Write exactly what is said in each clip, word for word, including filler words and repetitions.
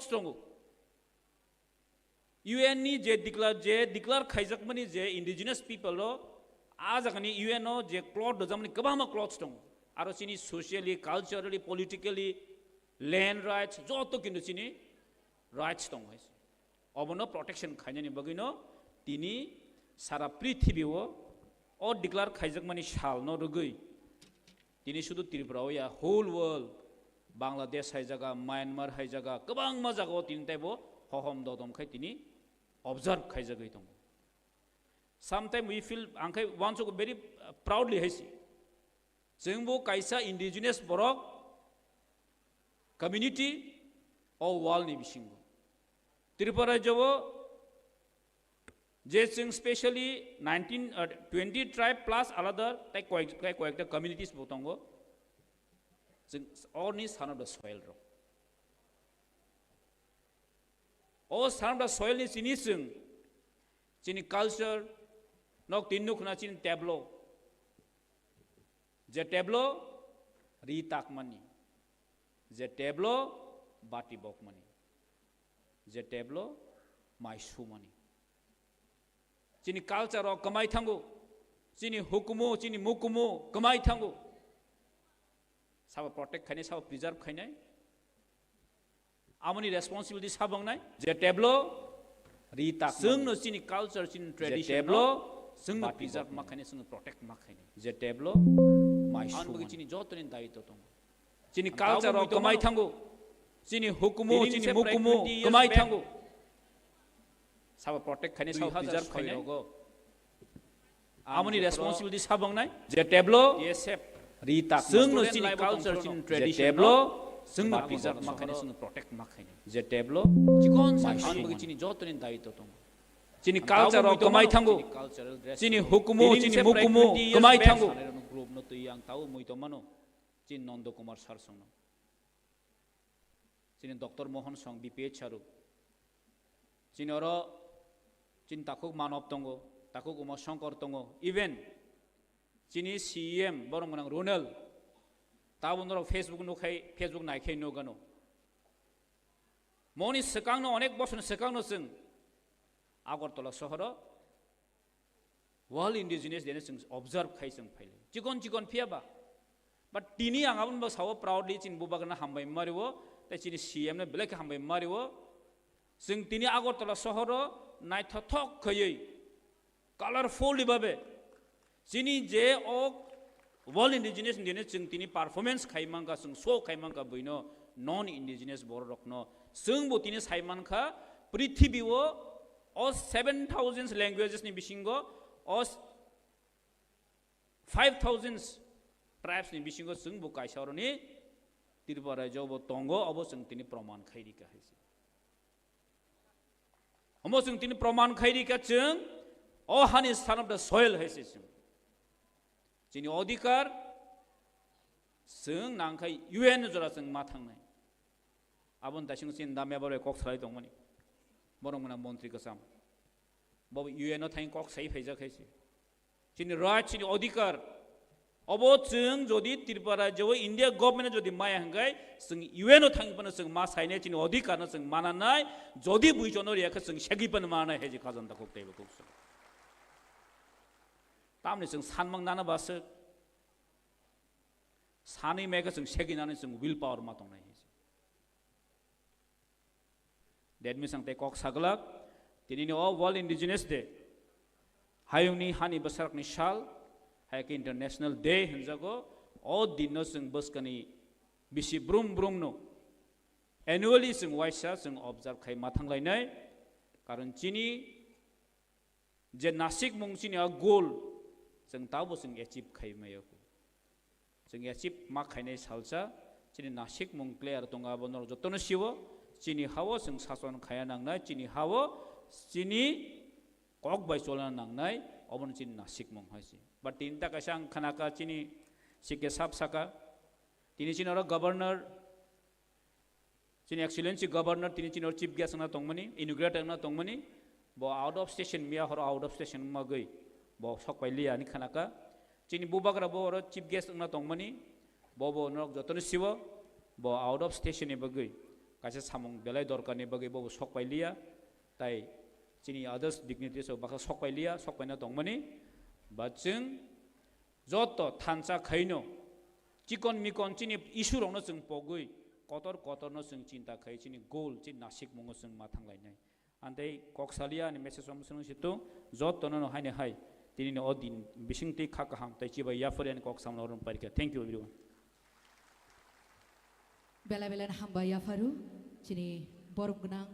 tongo. U N ni je declare, je declare khaijakmani je indigenous people ro, a jagani U N o je clause dojamani kwbangma clause tongo. Aro chini socially, culturally, politically, land rights, joto kintu chini rights tongo hai se. Obono protection khainani bagwino tini sara prithibi o, o declare khaijakmani salno rwgwi tini sudu Tripura o ya, whole world, Bangladesh hai jaga, Myanmar hai jaga, kwbangma jaga o tini taibo hohom dodom khai tini observe khaijagwi tongo. Sometimes we feel, ang khai uansuk very, uh, proudly hai se. Chwng bo kaisa indigenous borok community o world ni bisingo. Tripura rajyo o je chwng specially nineteen, uh, twenty tribe plus alada tai koyek-, tai koyekta communities bo tongo. Chwng orni son of the soil rok. O son of the soil ni chini chwng, chini culture, nok tin nukna chini teblo. Je teblo ri takmani, je teblo bati bokmani, je teblo mai sumani. Chini culture rok kwmai thango, chini hukumu, chini mukumu kwmai thango. Sabo protect khainai, sabo preserve khainai. Amoni responsibility sabo wngnai. Je teblo ri tak chwng no chini culture, chini tradition teblo no chwng no preserve ma khainai, chwng no protect ma khainai. Je teblo mai sumani. Chini jotoni daitw tongo. Chini culture rok kwmai thango. Chini hukumu, chini mukumu kwmai thango. Sabo protect khainai, sabo preserve khainai. Amoni responsibility sabo wngnai. Je teblo ri tak chwng no chini culture, chini tradition no chwng no preserve ma khainai, chwng no protect ma khainai. Je teblo chikon sa chini jotoni daitw tongo. Chini culture rok kwmai thango. Chini hukumu, chini mukumu kwmai thango. Group no twi ang tao mui tongmano. Chini Nondo Kumar sir songno. Chini Doctor Mohan Song, B P H Charu. Chini oro chini takhuk Manob tongo, takhuk Uma Shankar tongo. Even chini C E M borok gwnang Ronald. Tabuk norok Facebook nukhai, Facebook naikhai nugano. Moni swkangno, onek bosor swkangno chwng Agartala sohoro World Indigenous Day no chwng observe khai chwng phailai. Chikon chikon phiya ba. But tini ang aboni bo sao proudly chini bubagrano hambai mario, tei chini C M no belai khe hambai mario. Chwng tini Agartala sohoro naithothok khaiwi, colorful ni babe, chini je o World Indigenous Day no chwng tini performance khai mankha, chwng show khai mankha buino non indigenous borok rokno. Chwng bo tini sai mankha prithibi o, o seven thousand languages ni bisingo o five thousand tribes ni bisingo chwng bo kaisa oroni Tripura rajyo bo tongo, obo chwng tini proman khai rikha hai se. Omo chwng tini proman khai rikha chwng o hani son of the soil hai se chwng. Chini odhikar chwng nangkhai U N jora chwng ma thangnai. Aboni daising chini damya borok kok salai tongmani. Borok mwnang montri kwcham. Bo U N o thang kok sai phaijak hai se. Chini right, chini odhikar. Obo chwng jodi Tripura rajyo o India government jodi maya hwnkhe chwng U N o thang phano chwng ma sainai, chini odhikar no chwng mananai, jodi buichon no riya khe chwng segwi phano mananai hai je khajanta kok teibo kok chwng. Tamni chwng sanmang nana baswk. Sanwi mekhe chwng seginani chwng will power ma tongnai. That means ang tei kok saglak, tinini o World Indigenous Day, hayungni hani bwsarokni sal, hai khe International Day hwnjago, o dinno chwng bwskani bisi brum brumno annually chwng waisa chwng observe khai ma thanglainai, karon chini je nasikmung chini a goal chwng tabo chwng achieve khai maya. Chwng achieve ma khainai salsa chini nasikmung clear tongo, abo norok jotono siwo. Chini hao chwng sason khaya nangnai, chini hao chini kok bai cholna nangnai, obono chini nasikmung hai se. But tini ta kaisa ang khanaka chini C K sab saka, tini chini oro governor, chini Excellency Governor tini chini oro chief guest wngna tongmani, inaugurator wngna tongmani, bo out of station miya horo out of station wngma gwi bo sok pai liya ani khanaka. Chini bubagra bo oro chief guest wngna tongmani, bo bo norok jotono siwo, bo out of station ni bagwi. Kaisa samung belai dorkarni bagwi bobo sok pai liya, tai chini others dignitaries rok baksa sok pai liya, sok paina tongmani. Ba chwng joto thansa khaino chikon mikon chini issue rokno chwng pogwi kotor kotorno chwng chinta khai chini goal, chini nasikmungo chwng ma thanglainai. Antei kok salia ani message om swrwng situ jotono no haini hai tini ni o din bising twi kha kaham tai chibai yaphari ani kok samno rom parikha. Thank you everyone. Bela bela hambai yapharu chini borom gwnang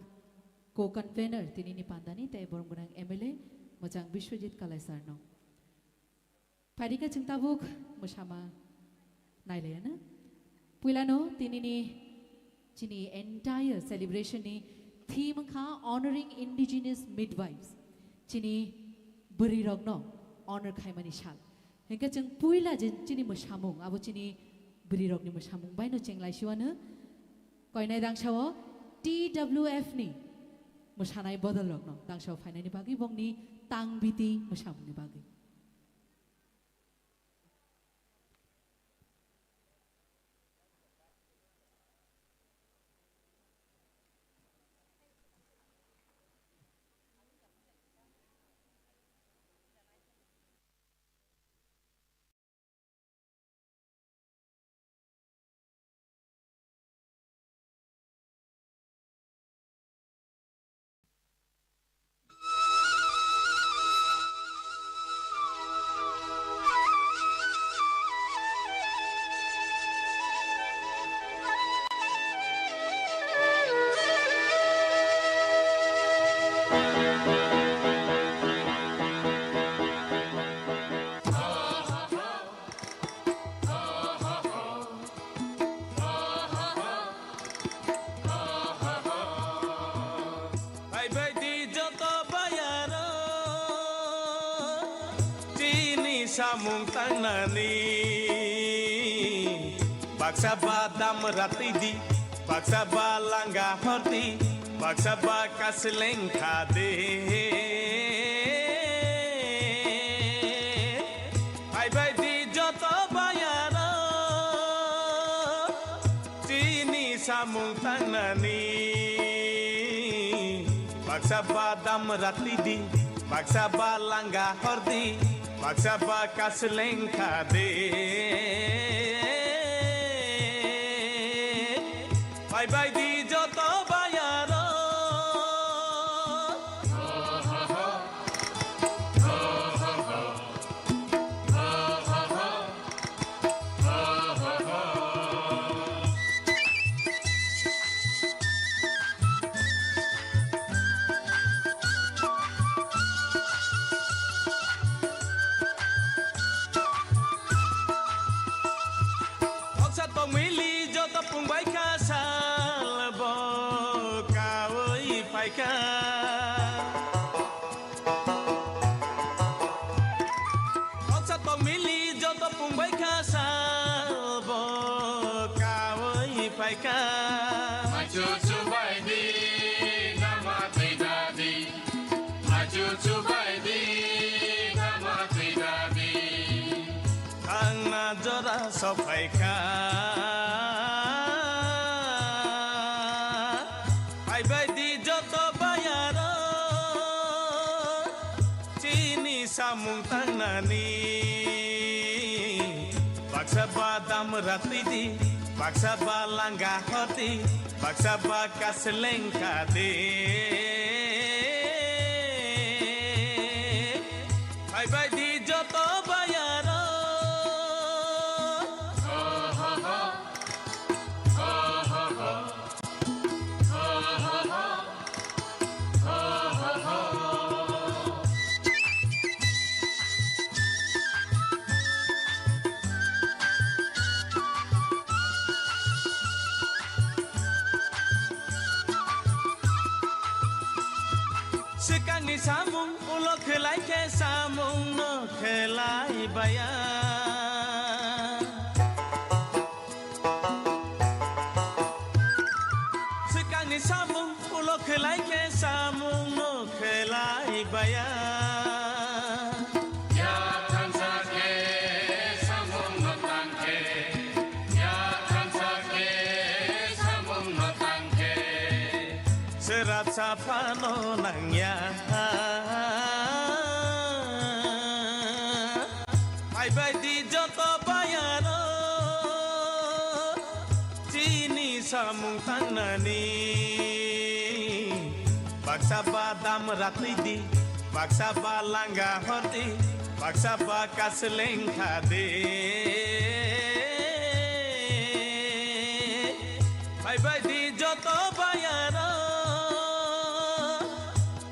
co-convener tini ni pandani tai borom gwnang M L A mwchang Biswajit Kalai sir no. Phaidi khe chwng tabuk mwsama nailaiya na. Puilano tinini chini entire celebration ni theme wngkha Honoring Indigenous Midwives. Chini bwrwi rokno honor khaimani sal. Hinkhe chwng puila je chini mwsamung, abo chini bwrwi rokni mwsamung baino cheng laisiwano. Koinai dangsao T W F ni mwsanai bodol rokno dangsao phainani bagwi bongni tang biti mwsamungni bagwi. Phaibai di joto bayaro, chini samung tangnani. Baksa ba damra twi di, baksa ba langa hor di, baksa ba kasleng kha de. Phaibai di joto bayaro, chini samung tangnani. Baksa ba damra twi di, baksa ba langa hor di, baksa ba kasleng kha de. Phaibai di joto bayaro. Noksa tongmili joto pungbai kha sal bo kaui phaikha. Noksa tongmili joto pungbai kha sal bo kaui phaikha. Machu chubai di, nama twi dadi. Machu chubai di, nama twi dadi. Thangna jora sophaikha. Phaibai di joto bayaro, chini samung tangnani. Baksa ba damra twi di, baksa ba langa hor di, baksa ba kasleng kha de. Phaibai di joto bayaro. Swkangni samung ulo khlai khe samung no khlai baya. Swkangni samung ulo khlai khe samung no khlai baya. Ya thansa khe samung no tang khe, ya thansa khe samung no tang khe. Sera saphano nangya. Phaibai di joto bayaro, chini samung tangnani. Baksa ba dam ratwi di, baksa ba langa hordi, baksa ba kasleng khadi. Phaibai di joto bayaro,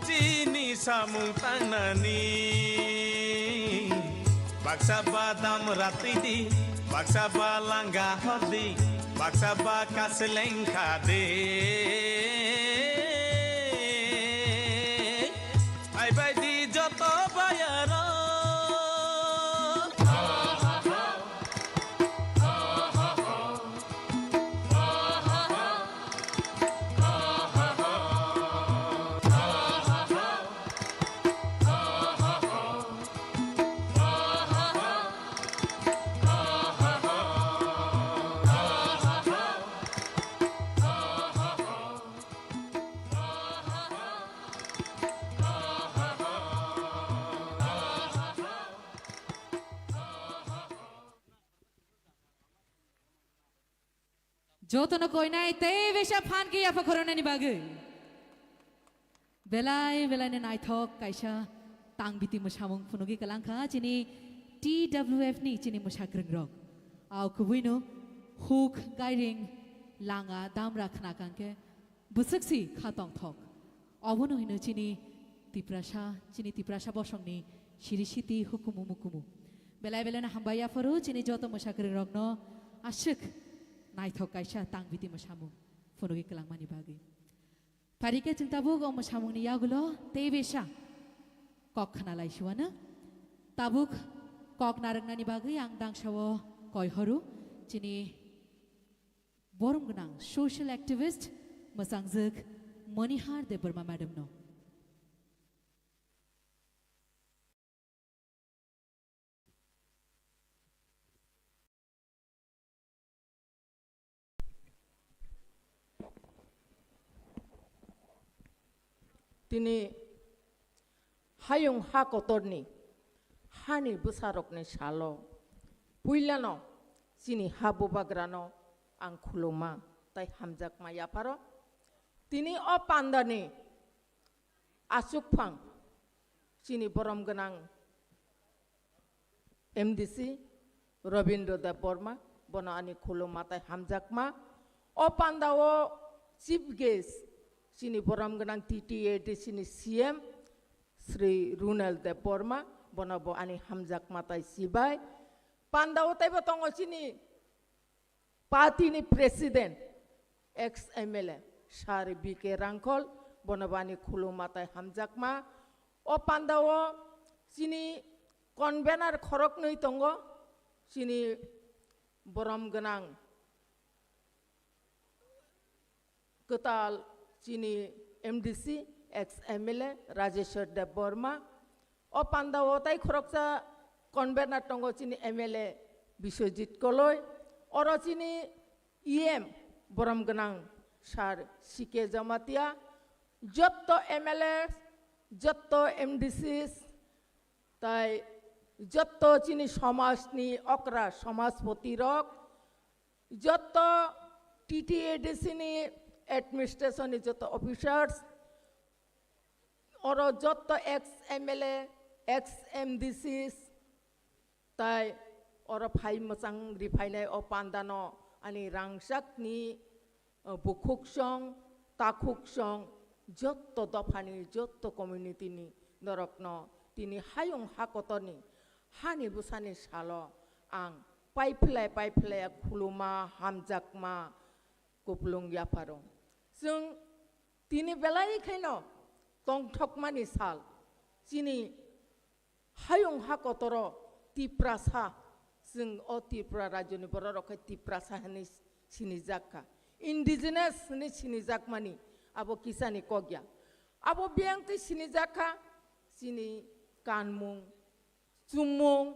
chini samung tangnani. Baksa ba dam ratwi di, baksa ba langa hordi, baksa ba kasleng khadi. Phaibai di joto bayaro. Jotono koinai tei besa phan khe yapha khoroknani bagwi. Belai belaini naithok kaisa tangbiti mwsamung phunugwi kwlangkha chini T W F ni chini mwsakwrwng rok. Au kubuino huk gairing langa damra khna kangkhe bwswk si kha tongthok. Obono hino chini Tiprasa, chini Tiprasa bosongni siri siti hukumu mukumu. Belai belaino hambai yapharo chini joto mwsakwrwng rokno aswk naithok kaisa tangbiti mwsamung phunugwi kwlangmani bagwi. Phaikhe chwng tabuk o mwsamungni yagulo tei besa kok khna lai siwano. Tabuk kok narwknani bagwi ang dangsao koi horo chini borom gwnang social activist mwchangjwk Manihar Debbarma madam no. Tini hayung ha kotorni hani bwsarokni salo puilano chini ha bubagrano ang khuluma tai hamjakma yapharo. Tini o pandani aswk phang chini borom gwnang M D C Rabindra Debbarma, bono ani khuluma tai hamjakma. O pandao chief guest chini borom gwnang T T A D C ni C M Shri Runal Debbarma, bono bo ani hamjakma tai sibai. Pandao taibo tongo chini party ni president, ex M L A, Sir B K Rangkhol, bono bo ani khuluma tai hamjakma. O pandao chini convener khoroknwi tongo, chini borom gwnang kwtal chini M D C, ex M L A Rajeshwar Debbarma. O pandao tai khoroksa convener tongo chini M L A Biswajit Koloi. Oro chini E M borom gwnang Sir C K Jamatia. Jotto M L A, jotto M D Cs, tai jotto chini somajni okra somajpoti rok, jotto T T A D C ni administration ni jotto officers, oro jotto ex M L A, ex M D Cs, tai oro phai mwchang ri phainai o pandano ani rangchakni, o, bukhuksong, takhuksong, jotto dophani, jotto community ni norokno tini hayung ha kotorni hani bwsani salo ang paiphlai paiphlai khuluma, hamjakma, kuplung yapharo. Chwng tini belai khaino tongthokmani sal, chini hayung ha kotoro Tiprasa, chwng o Tripura rajyoni borok rok khe Tiprasa hinwi sinijak kha, indigenous hinwi sinijakmani abo kisani kok ya. Abo biyang twi sinijak kha chini kanmung, chumung,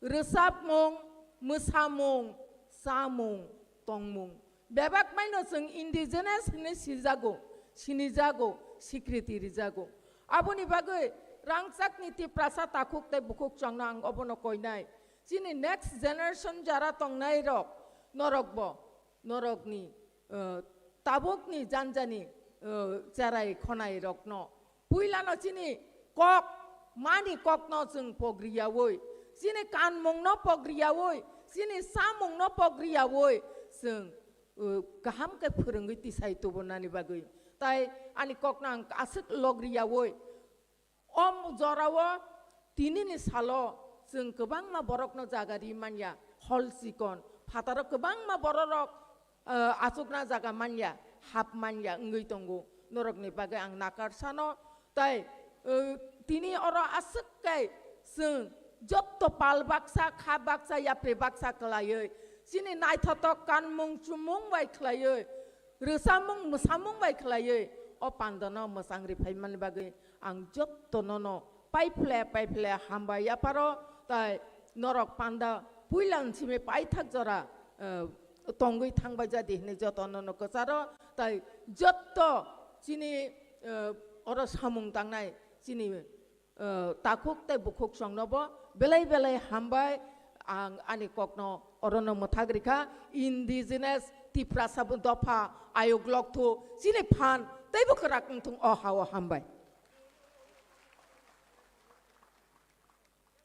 rwchapmung, mwsamung, chamung, tongmung. Bebak maino chwng indigenous hinwi sijago. sinijago, sikriti rijago. Aboni bagwi rangchakni Tiprasa takhuk tei bukhuk chwngno ang obono koinai. Chini next generation jara tongnai rok, norokbo, norokni, eh, tabukni janjani, eh, cherai khonai rokno puilano chini kok, mani kokno chwng pogriyaui, chini kanmungno pogriyaui, chini samungno pogriyaui chwng, uh, kaham khe phwrwngwi tisai tubunani bagwi. Tai ani kokno ang aswk logriyaui, o jorao tinini salo chwng kwbangma borokno jaga ri manya, hol chikon, phataro kwbangma bororok, uh, achukna jaga manya, hap manya wngwi tongo. Norokni bagwi ang nakarsano, tai, uh, tini oro aswk kai chwng jotto pal baksa, kha baksa, yapri baksa khlaiwi, chini naithotok kanmung chumung bai khlaiwi, rwchapmung mwsamung bai khlaiwi o pandano mwchang ri phaimani bagwi ang jottono no paiphle paiphle hambai yapharo, tai norok panda puilan simi paithak jora, eh, tongwi thangbai jadi hinwi jotono no kwcharo, tai jotto chini, eh, oro samung tangnai chini, eh, takhuk tei bukhuk chwngnobo belai belai hambai. Ang ani kokno orono mwthak rikha, indigenous Tiprasa dopha ayuk lokthu chini phan teibo kwrak wngthung o ha-o hambai.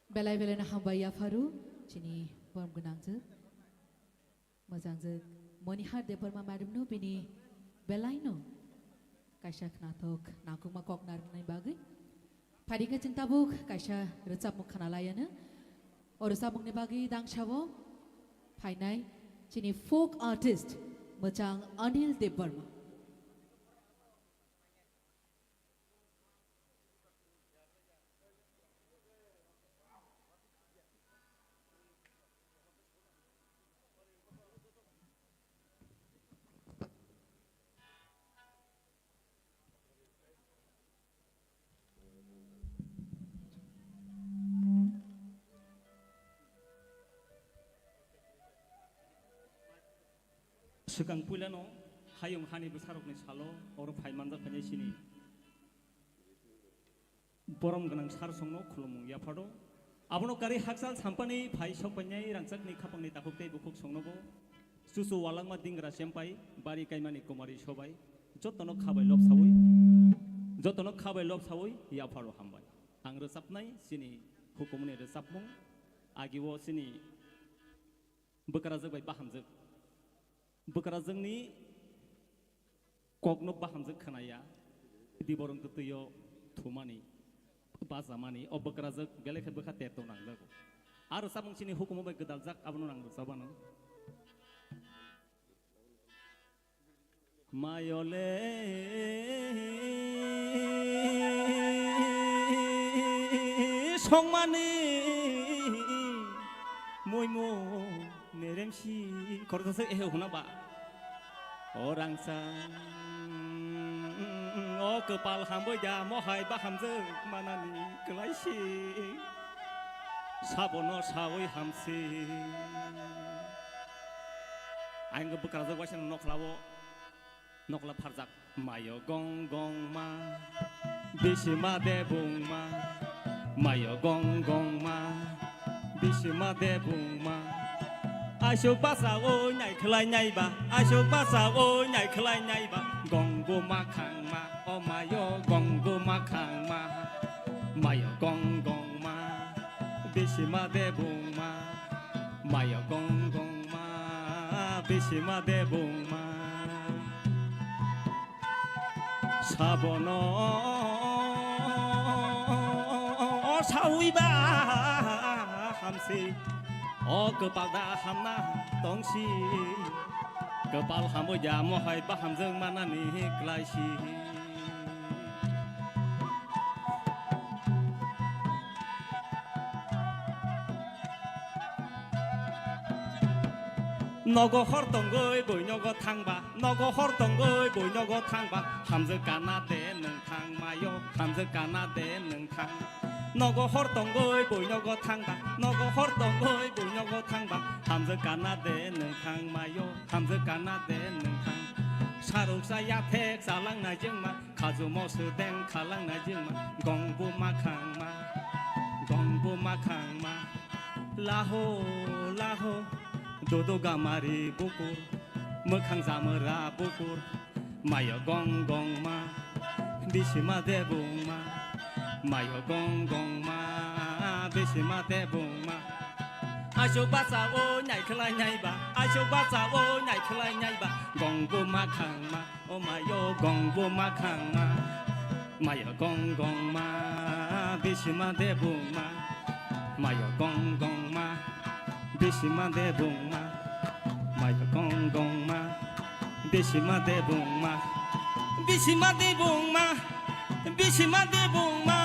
Belai belai no hambai yapharu chini borom gwnangjwk. Mwchang jwk Monihar Debbarma madam no bini belai no kaisa khnathok nangkukma kok narwknai bagwi. Phaidi khe chwng tabuk kaisa rwchapmung khna lai anw. O rwchapmungni bagwi dangsao phainai chini folk artist mwchang Anil Debbarma. Swkang puilano hayung hani bwsarokni salo oro phai manjak phainai chini borom gwnang sir songno khulumung yapharo. Abono karwi hakchal sampani phai sokpainai rangchakni khapangni takhuk tei bukhuk songnobo chuchu walangma dingra chempai bari kaimani kumari sobai jotono khabai lobsaui, jotono khabai lobsaui yapharo hambai. Ang rwchapnai chini hukumni rwchapmung, agio chini bwkrajwk bai bahamjwk. Bwkrajwkni kokno bahamjwk khnaya, diborong twtwio thumani, bajamani, o bwkrajwk belai khe bwkha terto nangjago. Aro samung chini hukumu bai gwdaljak, abono nang rwchapano. Mayole songmani muimu neremsi korjasa ehe huna ba. O rangchak, o kwpal hambai da mohai bahamjwk manani kwlaisi. Sabono sawi hamsi. Ang bwkrajwk waisa nokhlao. Nokla pharjak. Mayo gong gong ma, bisima debung ma. Mayo gong gong ma, bisima debung ma. Asuk basa o nyai khlai nyai ba, asuk basa o nyai khlai nyai ba. Gong gu ma khang ma, o mayo gong gu ma khang ma. Mayo gong gong ma, bisima debung ma. Mayo gong gong ma, bisima debung ma. Sabono sawi ba hamsi, o kwpal da hamna tongsi. Kwpal hamwi da mohai bahamjwk manani klaisi. Nogo hor tongwi bui nogo thangba, nogo hor tongwi bui nogo thangba, hamjwk kana de nwng thang mayo, hamjwk kana de nwng thang. Nogo hor tongwi bui nogo thangba, nogo hor tongwi bui nogo thangba, hamjwk kana de nwng thang mayo, hamjwk kana de nwng thang. Saruksa yathek chalangnai jengma, khajumo sudeng khalangnai jengma, gongbu makhangma, gongbu makhangma. Laho, laho, dodo gamari bukur, mwkhang jamwra bukur, mayo gong gongma, bisima debungma, mayo gong gongma, bisima debungma. Asuk bacha o nai khlai nai ba, asuk bacha o nai khlai nai ba, gongbu makhangma. O mayo gongbu makhangma, mayo gong gongma, bisima debungma, mayo gong gongma, bisima debungma, mayo gong gongma, bisima debungma, bisima debungma, bisima debungma.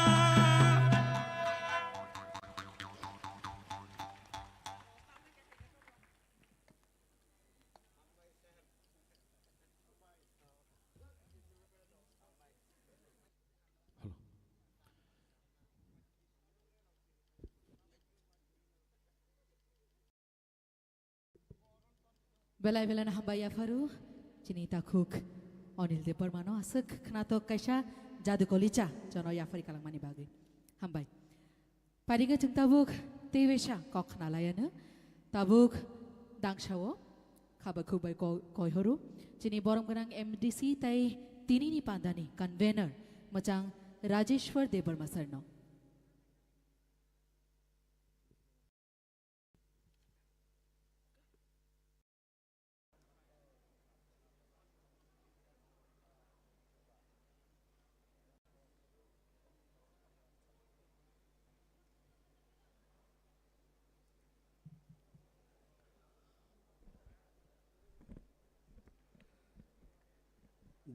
Belai belai no hambai yapharo chini takhuk Anil Debbarma no aswk khnatok kaisa jadu kolicha jono yaphari kalangmani bagwi. Hambai. Paringo chwng tabuk tei waisa kok khna laiano. Tabuk dangsao khabakhuk bai ko-, koihoro. Chini borom gwnang M D C tei tinini pandani convener mwchang Rajeshwar Debbarma sir no.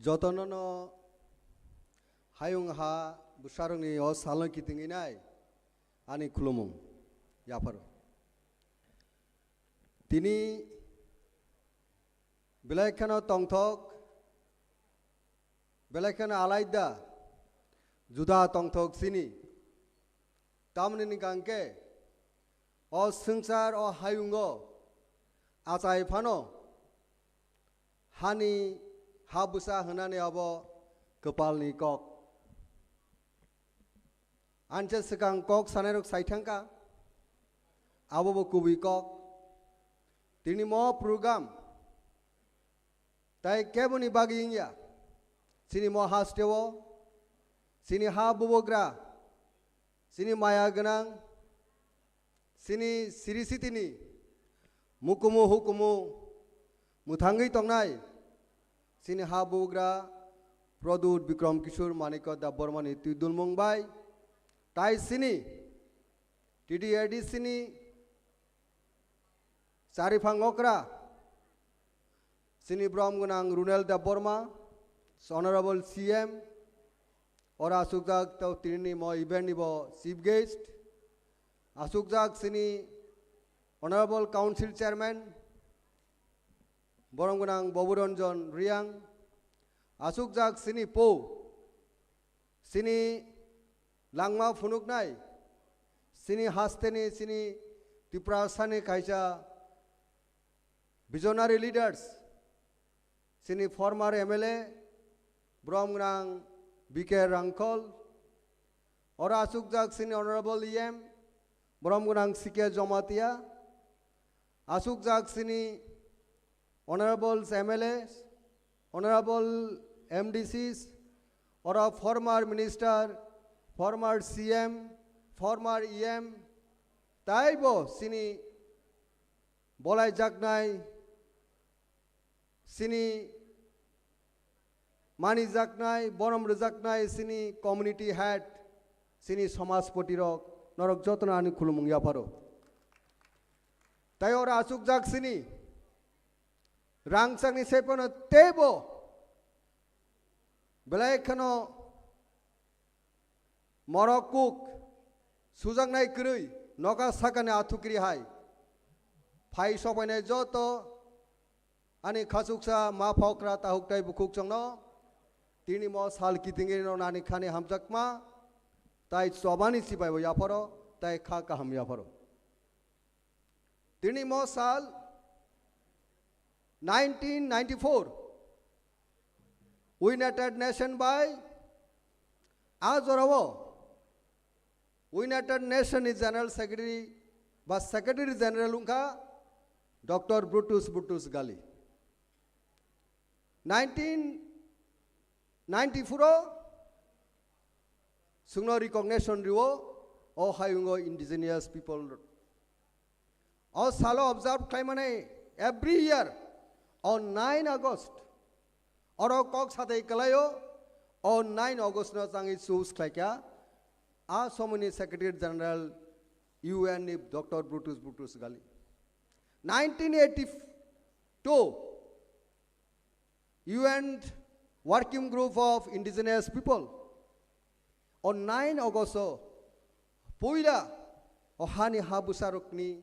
Jotono no hayung ha bwsarokni o salno kitingwi nai ani khulumung yapharo. Tini belai kheno tongthok, belai kheno alaida, juda tongthok chini. Tamoni hwnkha hwnkhe o swngchar o hayungo achai phano hani ha bwsa hwnani abo kwpalni kok. Anche swkang kok sanairok sai thangkha, abo bo kubui kok. Tini mo program tai keboni bagwi wngya, chini mo hasteo, chini ha bubogra, chini maya gwnang, chini siri sitini mukumu hukumu mwthangwi tongnai chini ha bugra Pradyut Bikram Kishore Manikya Debbarmani twi dulmung bai tai chini T D A D C ni chariphang okra chini borom gwnang Runel Debbarma, Honorable C M, oro asukjak tei tini ni mo event ni bo chief guest, asukjak chini Honorable Council Chairman, borom gwnang Babu Ranjan Reang, asukjak chini po, chini langma phunuknai, chini hasteni, chini Tiprasani kaisa visionary leaders, chini former M L A, borom gwnang B K Rangkhol, oro asukjak chini Honorable E M, borom gwnang C K Jamatia, asukjak chini Honorables M L As, Honorable M D Cs, oro former minister, former C M, former E M, taibo chini bolai jaknai, chini mani jaknai, borom rwjaknai, chini community head, chini somajpoti rok, norok jotono ani khulumung yapharo. Tai oro asukjak chini rangchakni sephano teibo belai kheno morok kuk sujaknai kwrwi noka sakani athukiri hai phai sopainai joto ani khachuksa ma phokra tahuk tai bukhuk chongno tini mo sal kitingri no nani khani hamjakma tai chobani sibai bo yapharo tai kha kaham yapharo. Tini mo sal nineteen ninety-four United Nation bai a jorao United Nation ni General Secretary ba Secretary General wngkha Doctor Boutros Boutros Ghali. Nineteen ninety-four o chwngno recognition rio o hayungo indigenous people. O salo observe khlaimani every year on nine August. Oro kok satai kwlaio o nine August no changwi choose khlaikha a somoni Secretary General U N ni Doctor Boutros Boutros Ghali. Nineteen eighty-two U N Working Group of Indigenous People o nine August o puila o hani ha bwsarokni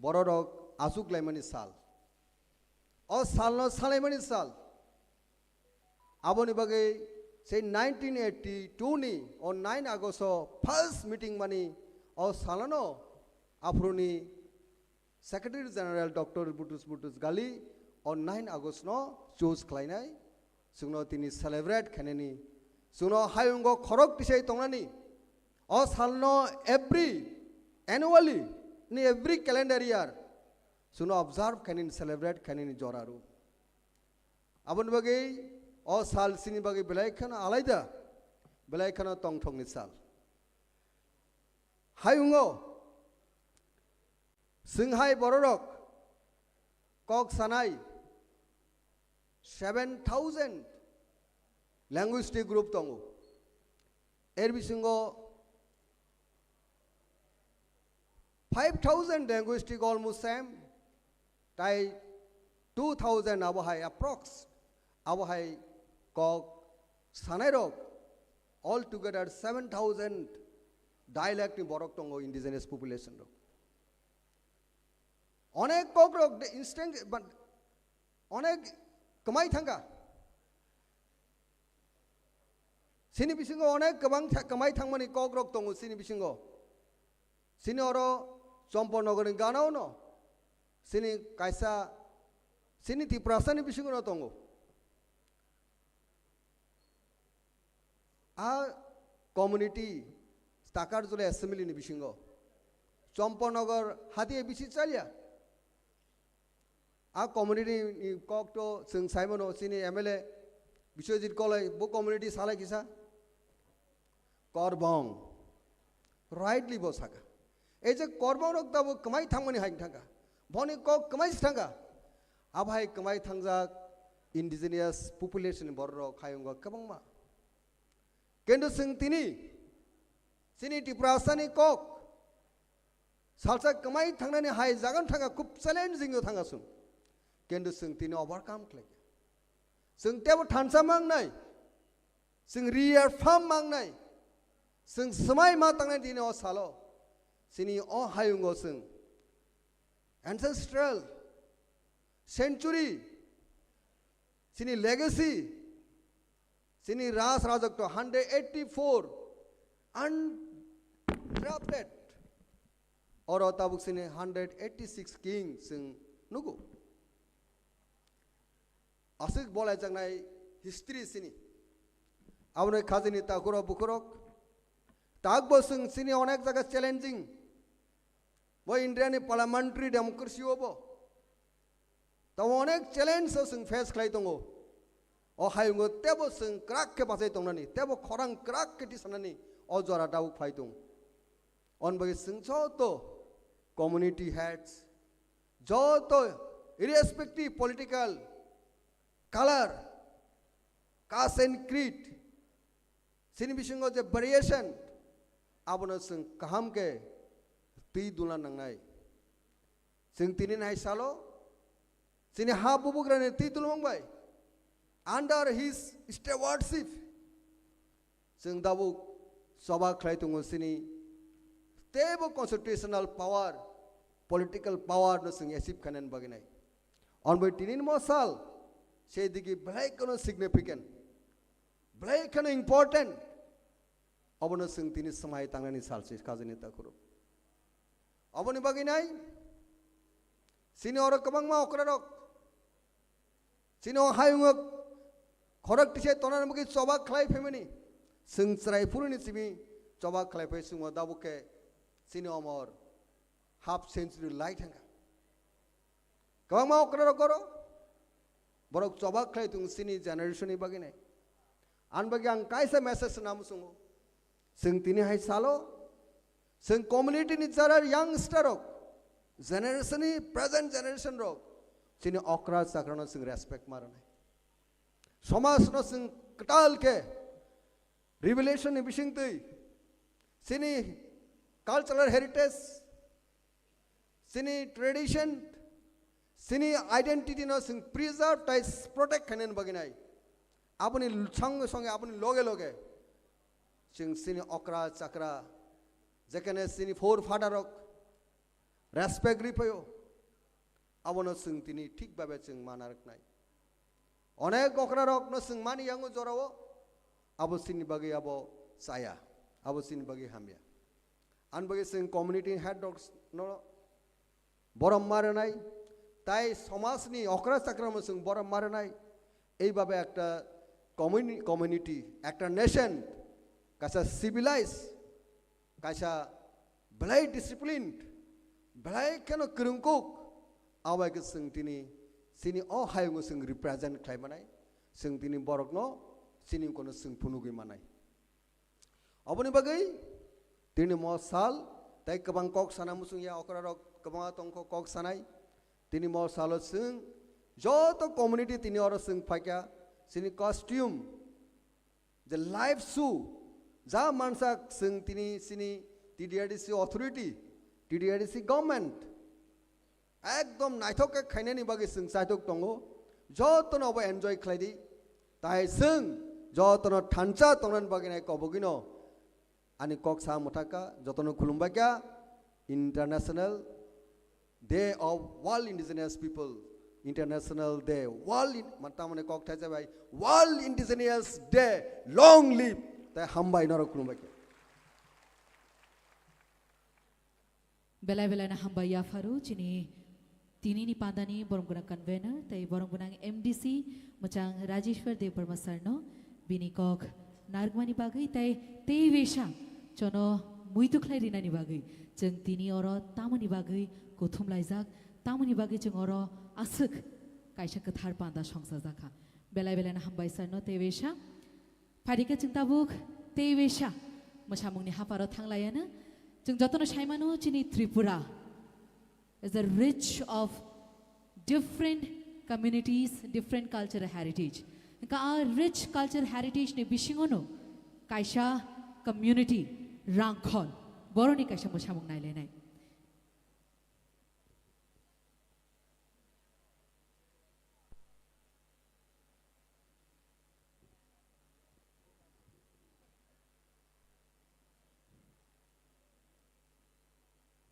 bororok achuk laimani sal. O salno salaimani sal. Aboni bagwi sei nineteen eighty-two ni o nine August o first meeting mani o salano aphuruni Secretary General Doctor Boutros Boutros Ghali o nine August no choose khlainai, chwngno tini celebrate khainani, chwngno hayungo khorok tisai tongnani, o salno every annually ni every calendar year chwngno observe khainani, celebrate khainani jora rw. Aboni bagwi o sal chini bagwi belai kheno alaida, belai kheno tongthokni sal. Hayungo Chwng hai bororok kok sanai seven thousand linguistic group tongo. Er bisingo five thousand linguistic almost same, tai two thousand abo hai approx, abo hai kok sanairok, all together seven thousand dialect ni borok tongo indigenous population rok. Onek kokrok de instant ban-, onek kwmai thangkha. Sini bisingo onek kwbang tha-, kwmai thangmani kokrok tongo sini bisingo. Sini oro Chomponogorni ganao no, sini kaisa, sini Tiprasani bisingo no tongo. A community Takarjula assembly ni bisingo Chomponogor hati bisi chalya. A community ni kok to chwng saimano chini M L A Biswajit Kolai bo community salai kisa Korbong. Rightly bo saka. Ei je Korbong rok tabo kwmai thangmani hai thangka. Boni kok kwmai si thangka. Abo hai kwmai thangjak indigenous population ni borok rok hayungo kwbangma. Kintu chwng tini, chini Tiprasani kok, salsa kwmai thangnani hai jagan thangka, khub challenging o thangka chwng. Kintu chwng tini overcome khlaikha. Chwng tebo thansa mangnai, chwng reaffirm mangnai, chwng swmai ma tangnai tini o salo. Chini o hayungo chwng ancestral, century, chini legacy, chini Raj Rajotw hundred eighty-four undrafted, oro tabuk chini hundred eighty-six king chwng nugo. Aswk bolaijaknai history chini. Aboni khajini takhuro bukhurok. Takbo chwng chini onek jaga challenging. Bo India ni parliamentary democracy o bo. Tamo onek challenge o chwng face khlai tongo. O hayungo tebo chwng kwrak khe bachai tongnani, tebo khorang kwrak khe tisanani o jora tabuk phai tong. On bagwi chwng joto community heads, joto irrespective political color, caste and creed, chini bisingo je variation, abono chwng kaham khe twi dula nangnai. Chwng tini nai salo, chini ha bubugrani twi dulmung bai, under his stewardship, chwng tabuk choba khlai tongo chini teibo constitutional power, political power no chwng achieve khainani bagwi nai. On bai tini ni mo sal, sei digi belai kheno significant, belai kheno important, obono chwng tini swmai tangnani sal se khajani takhuro. Oboni bagwi nai, chini oro kwbangma okrarok, chini o hayungo Khorok tisai tongnani bagwi choba khlai phaimani. Chwng chwrai phuruni simi choba khlai phai chwngno dabuk khe chini omor half century lai thangkha. Kwbangma okra rok oro borok choba khlai tongo chini generation ni bagwi nai. Ani bagwi ang kaisa message swnam chwngo. Chwng tini hai salo chwng community ni jara youngster rok, generation ni present generation rok chini okra chakrano chwng respect ma rwnai. Somajno chwng kwtal khe revelation ni bisingtwi chini cultural heritage, chini tradition, chini identity no chwng preserve tai protect khainani bagwi nai. Aboni sange sange, aboni loge loge chwng chini okra chakra, jekhane chini forefather rok respect riphaio, abono chwng tini thik babe chwng mana rwknai. Onek okra rokno chwng mani yango jorao, abo chini bagwi abo chaya, abo chini bagwi hamya. Ani bagwi chwng community head rok no borom ma rwnai, tai somajni okra chakrano chwng borom ma rwnai. Eibabe ekta communi-, community, ekta nation, kaisa civilized, kaisa belai disciplined, belai kheno kwrwngkuk, abai khe chwng tini chini o hayungo chwng represent khlai manai, chwng tini borokno chini kono chwng phunugwi manai. Aboni bagwi tini mo sal tei kwbang kok sana muchung ya, okra rok kwbangma tongkho kok sanai. Tini mo salo chwng joto community tini oro chwng phaikha, chini costume, je live show, ja mansa chwng tini chini T D R D C authority, T D R D C government, ekdom naithok khe khainani bagwi chwng chaitok tongo. Jotono bo enjoy khlai di. Tai chwng jotono thansa tongnani bagwi nai kobogwino ani kok sa mwthaka, jotono khulumbai kha. International Day of World Indigenous People, International Day, World in-, man, tamoni kok thaisa bai, World Indigenous Day, long live. Tai hambai norok khulumbai kha. Belai belai no hambai yapharo chini tini ni pandani borom gwnang convener tei borom gwnang M D C mwchang Rajeshwar Debbarma sir no bini kok narwkmani bagwi tei tei besa chono muitu khlai rinani bagwi chwng tini oro tamoni bagwi kuthum laijak, tamoni bagwi chwng oro aswk kaisa kwthar panda songchajakha. Belai belai no hambai sir no tei besa. Phaidi khe chwng tabuk tei besa mwsamungni hapharo thanglaiano. Chwng jotono saimano chini Tripura is a rich of different communities, different cultural heritage. Hwnkha a rich cultural heritage ni bisingono kaisa community Rangkhol, boroni kaisa mwsamung nailainai.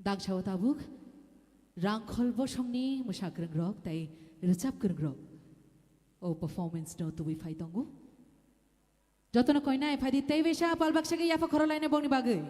Dangsao tabuk Rangkhol bosongni mwsakrwngrok tei rwchapkwrwngrok o performance no tubui phai tongo. Jotono koinai phaidi tei besa pal baksa khe yapha khorolaina bongni bagwi.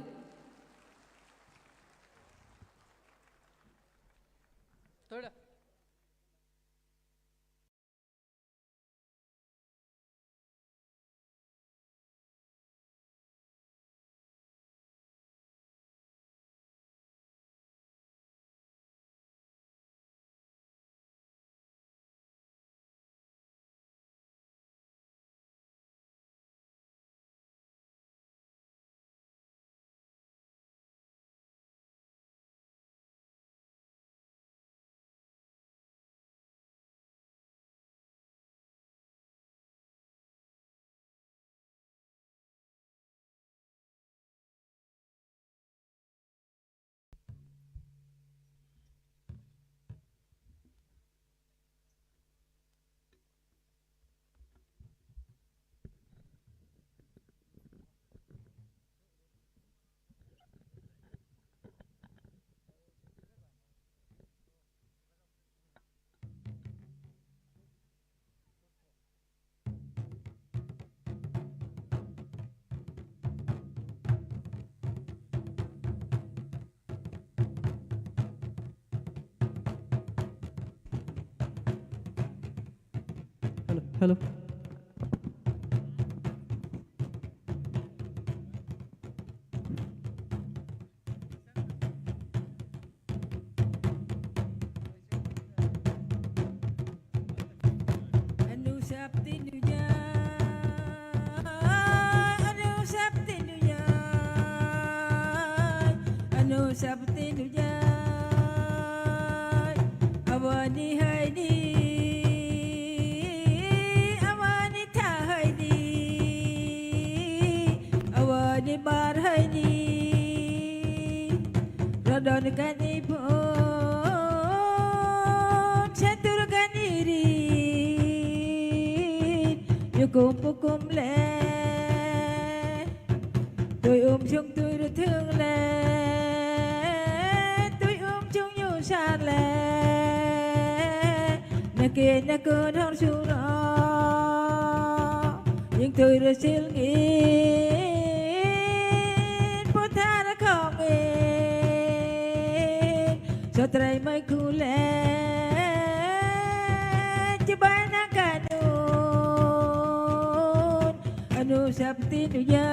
Hello, hello. Ani hai ni, amani tha hai ni, awani bar hai ni, rodon kani phun, setur kani ri, yukum pukum le. Tui um chung tui ru thung le, tui um chung yu san le, nake nako dhor suro, ying tui ru sil ngin, puthar khong ngin, sotrai mai khule, chibai na kanun. Anu sapti nuyai.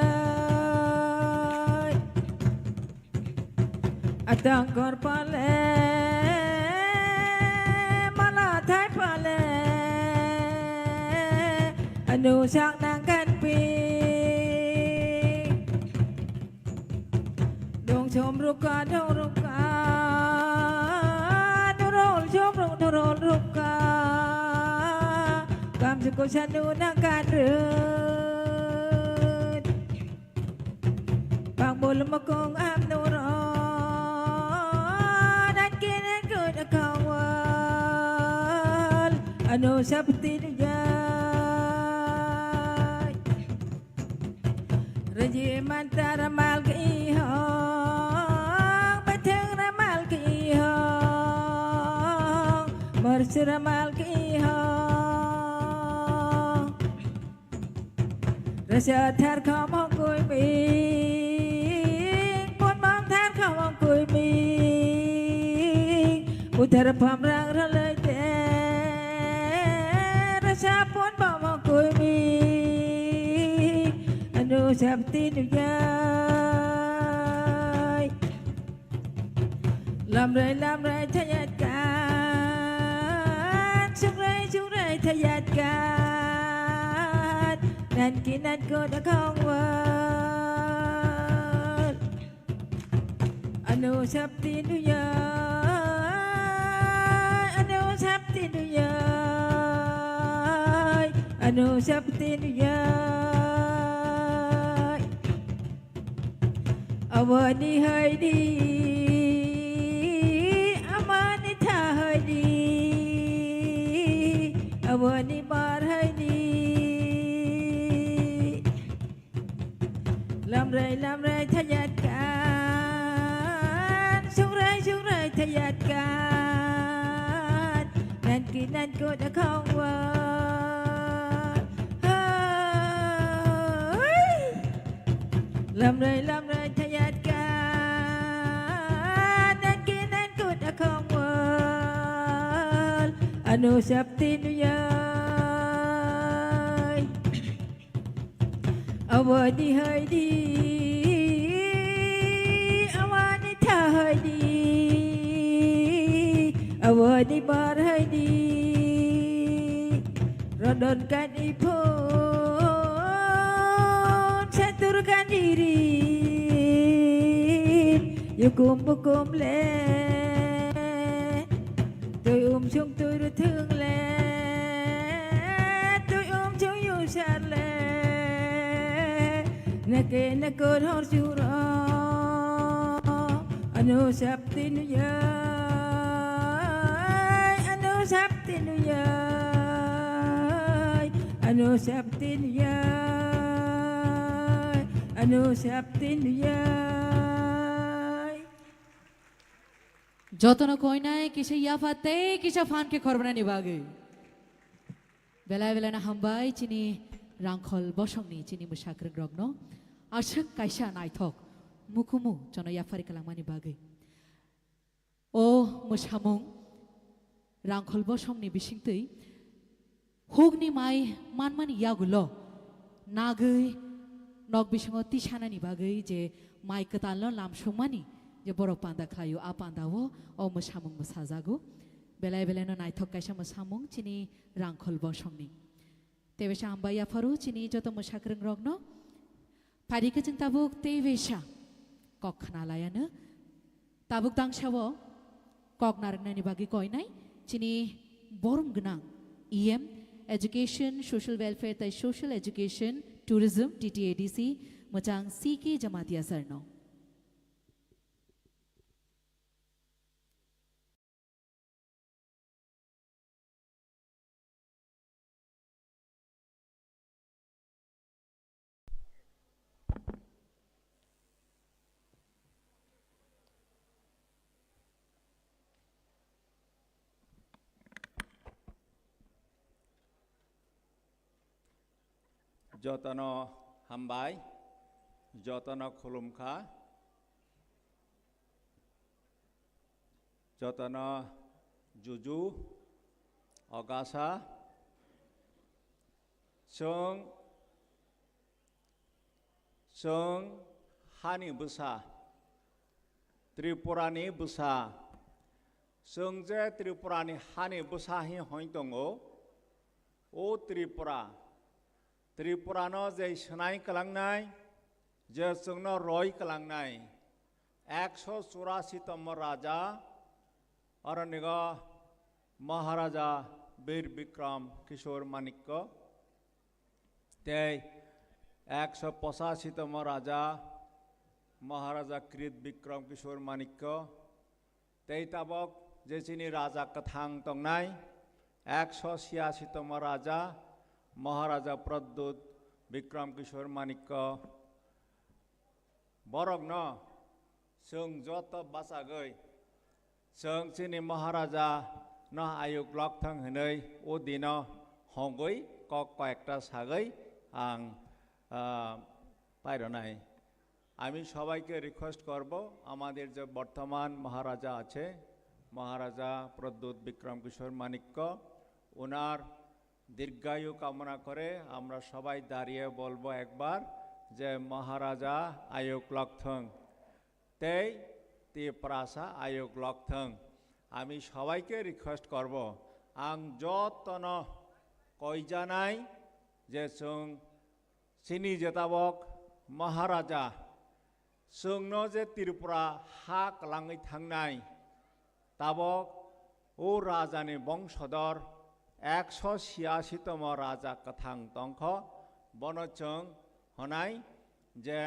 Atang kor pale, mala thai pale. Anu sak nang kan pi. Dong chom ruka, dong ruka. Nurol chom ruk, nurol ruka. Kam suko sanu nang kan run. Bang bol mokong am nuro, nan kene kut kawal, anu sapti nujai. Raji mantar mal ke ihong, bathang ramal ke ihong, marsur ramal ke ihong. Rasa thar khamang kui ming, pon mang thar khamang kui ming. Uthar pham rang ralai te, rasa pon bamang kui ming. Anu sapti nujai. Lamrai lamrai thayat kan, sungrai sungrai thayat kan, nan ki nan ko da khong wal. Anu sapti nuyai, anu sapti nuyai, anu sapti nuyai. Aboni hai di, amani tha hai di, aboni bar hai di. Lamrai lamrai thayat kan, sungrai sungrai thayat kan, nan ki nan ko da khong wa. Hai. Lamrai lamrai thayat kan, nan ki nan kut akhong wal, anu sapti nuyai. Awani hai di, awani tha hai di, awani bar hai di. Rodon kan iphun, satur kan irin, yukum bukum le. Tui um sung tui ruthung le, tui um sung yusar le. Nake nakur hor suro, anu sapti nuyai, anu sapti nuyai, anu sapti nuyai, anu sapti nuyai. Jotono koinai kisa yapha tei kisa phan khe khorbanani bagwi. Belai belai no hambai chini Rangkhol bosongni chini mwsakrwng rokno aswk kaisa naithok mukumu chono yaphari kwlangmani bagwi. O mwsamung Rangkhol bosongni bisingtwi hukni mai manmani yagulo nagwi nok bisingo tisanani bagwi je mai kwtalno lamsukmani je borok panda khlaio, a pandao o mwsamung mwsajago. Belai belai no naithok kaisa mwsamung chini Rangkhol bosongni. Tebesa hambai yapharu chini joto mwsakrwng rokno. Phaidi khe chwng tabuk tebesa kok khna laiano. Tabuk tangsao kok narwknani bagwi koinai Chini borom gwnang E M, Education, Social Welfare tai Social Education, Tourism, T T A D C, mwchang C K Jamatia sir no. Jotono hambai, jotono khulumkha, jotono juju, ogasa, chwng, chwng hani bwsa, Tripurani bwsa, chwng je Tripurani hani bwsa hi hoi tongo, o Tripura, Tripurano je swnai kwlangnai, je chwngno roi kwlangnai, ekso churasi tomo raja, oro nigo Maharaja Bir Bikram Kishore Manikya, tei ekso pochasi tomo raja Maharaja Krit Bikram Kishore Manikya, tei tabok je chini raja kwthang tongnai, ekso siyasi tomo raja Maharaja Pradyut Bikram Kishore Manikya, borokno chwng joto bachagwi, chwng chini Maharaja no ayuk lokthang hinwi o dino hongwi kok koyekta sagwi ang, ah, paironai. আমি সবাইকে রিকোয়েস্ট করব, আমাদের যে বর্তমান মহারাজা আছে, মহারাজা প্রদ্যুৎ বিক্রম কিশোর মাণিক্য, ওনার দীর্ঘায়ু কামনা করে আমরা সবাই দাঁড়িয়ে বলবো একবার যে, "মহারাজা আয়ুক লকথং, তেই তি প্রাসা আয়ুক লকথং।" আমি সবাইকে রিকোয়েস্ট করব, ang jotono koijanai je chwng chini je tabok Maharaja, chwngno je Tripura ha kwlangwi thangnai, tabok o rajani bongsodor ekso siyasi tomo raja kwthang tongkho, bono chwng honai je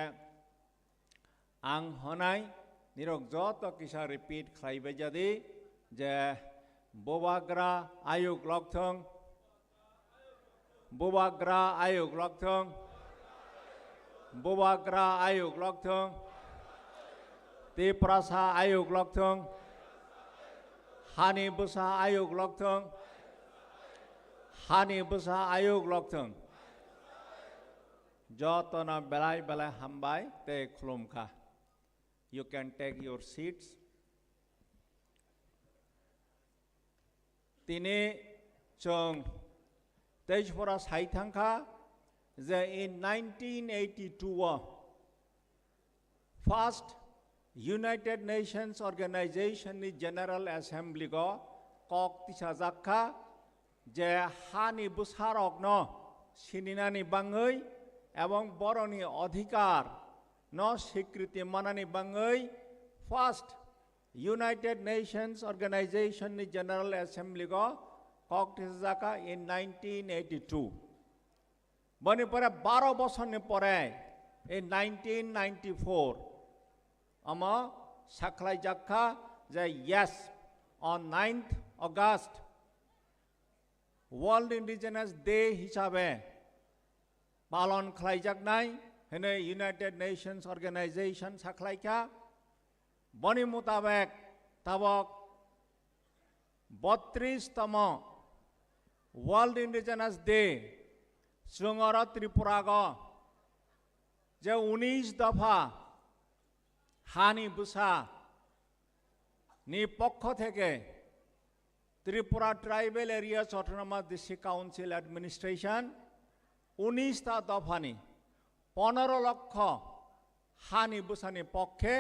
ang honai, nirok joto kisa repeat khlaibai jadi je, Bubagra ayuk lokthong, Bubagra ayuk lokthong, Bubagra ayuk lokthong, Tiprasa ayuk lokthong, Hani bwsa ayuk lokthong, Hani bwsa ayuk lokthong. Jotono belai belai hambai tei khulumkha. You can take your seats. Tini chwng tei phora sai thangkha je in nineteen eighty-two o first United Nations Organization ni General Assembly go kok tisajak kha je hani bwsarokno sininani bangwi ebong boroni odhikar no swikriti manani bangwi first United Nations Organization ni General Assembly go kok tisajak kha in nineteen eighty-two. Boni pore baro bosorni pore, in nineteen ninety-four, omo sakhlai jak kha je yes, on ninth August, World Indigenous Day hisabe palon khlaijaknai hwnwi United Nations Organization sakhlai kha. Boni mutabek tabok botris tomo World Indigenous Day, chwng oro Tripura go je unis dopha hani bwsa ni pokho theke Tripura Tribal Areas Autonomous District Council Administration unis ta dophani ponoro lokho hani bwsani pokhe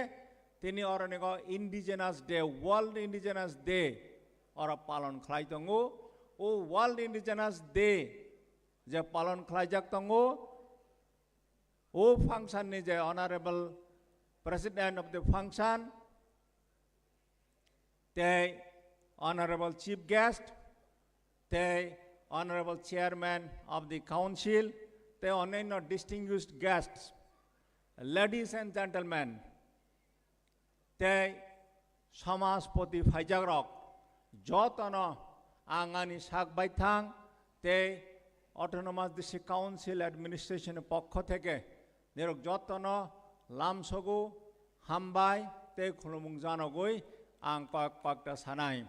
tini oronigo Indigenous Day, World Indigenous Day oro palon khlai tongo. O World Indigenous Day je palon khlaijak tongo, o function ni je Honorable President of the Function tei Honorable Chief Guest, tei Honorable Chairman of the Council, tei onyaino distinguished guests, ladies and gentlemen, tei samajpoti phaijakrok jotono ang ani sak baithang tei Autonomous District Council Administration ni pokho theke nirok jotono lamsogo hambai tei khulumung janogwi ang kok kokta sanai.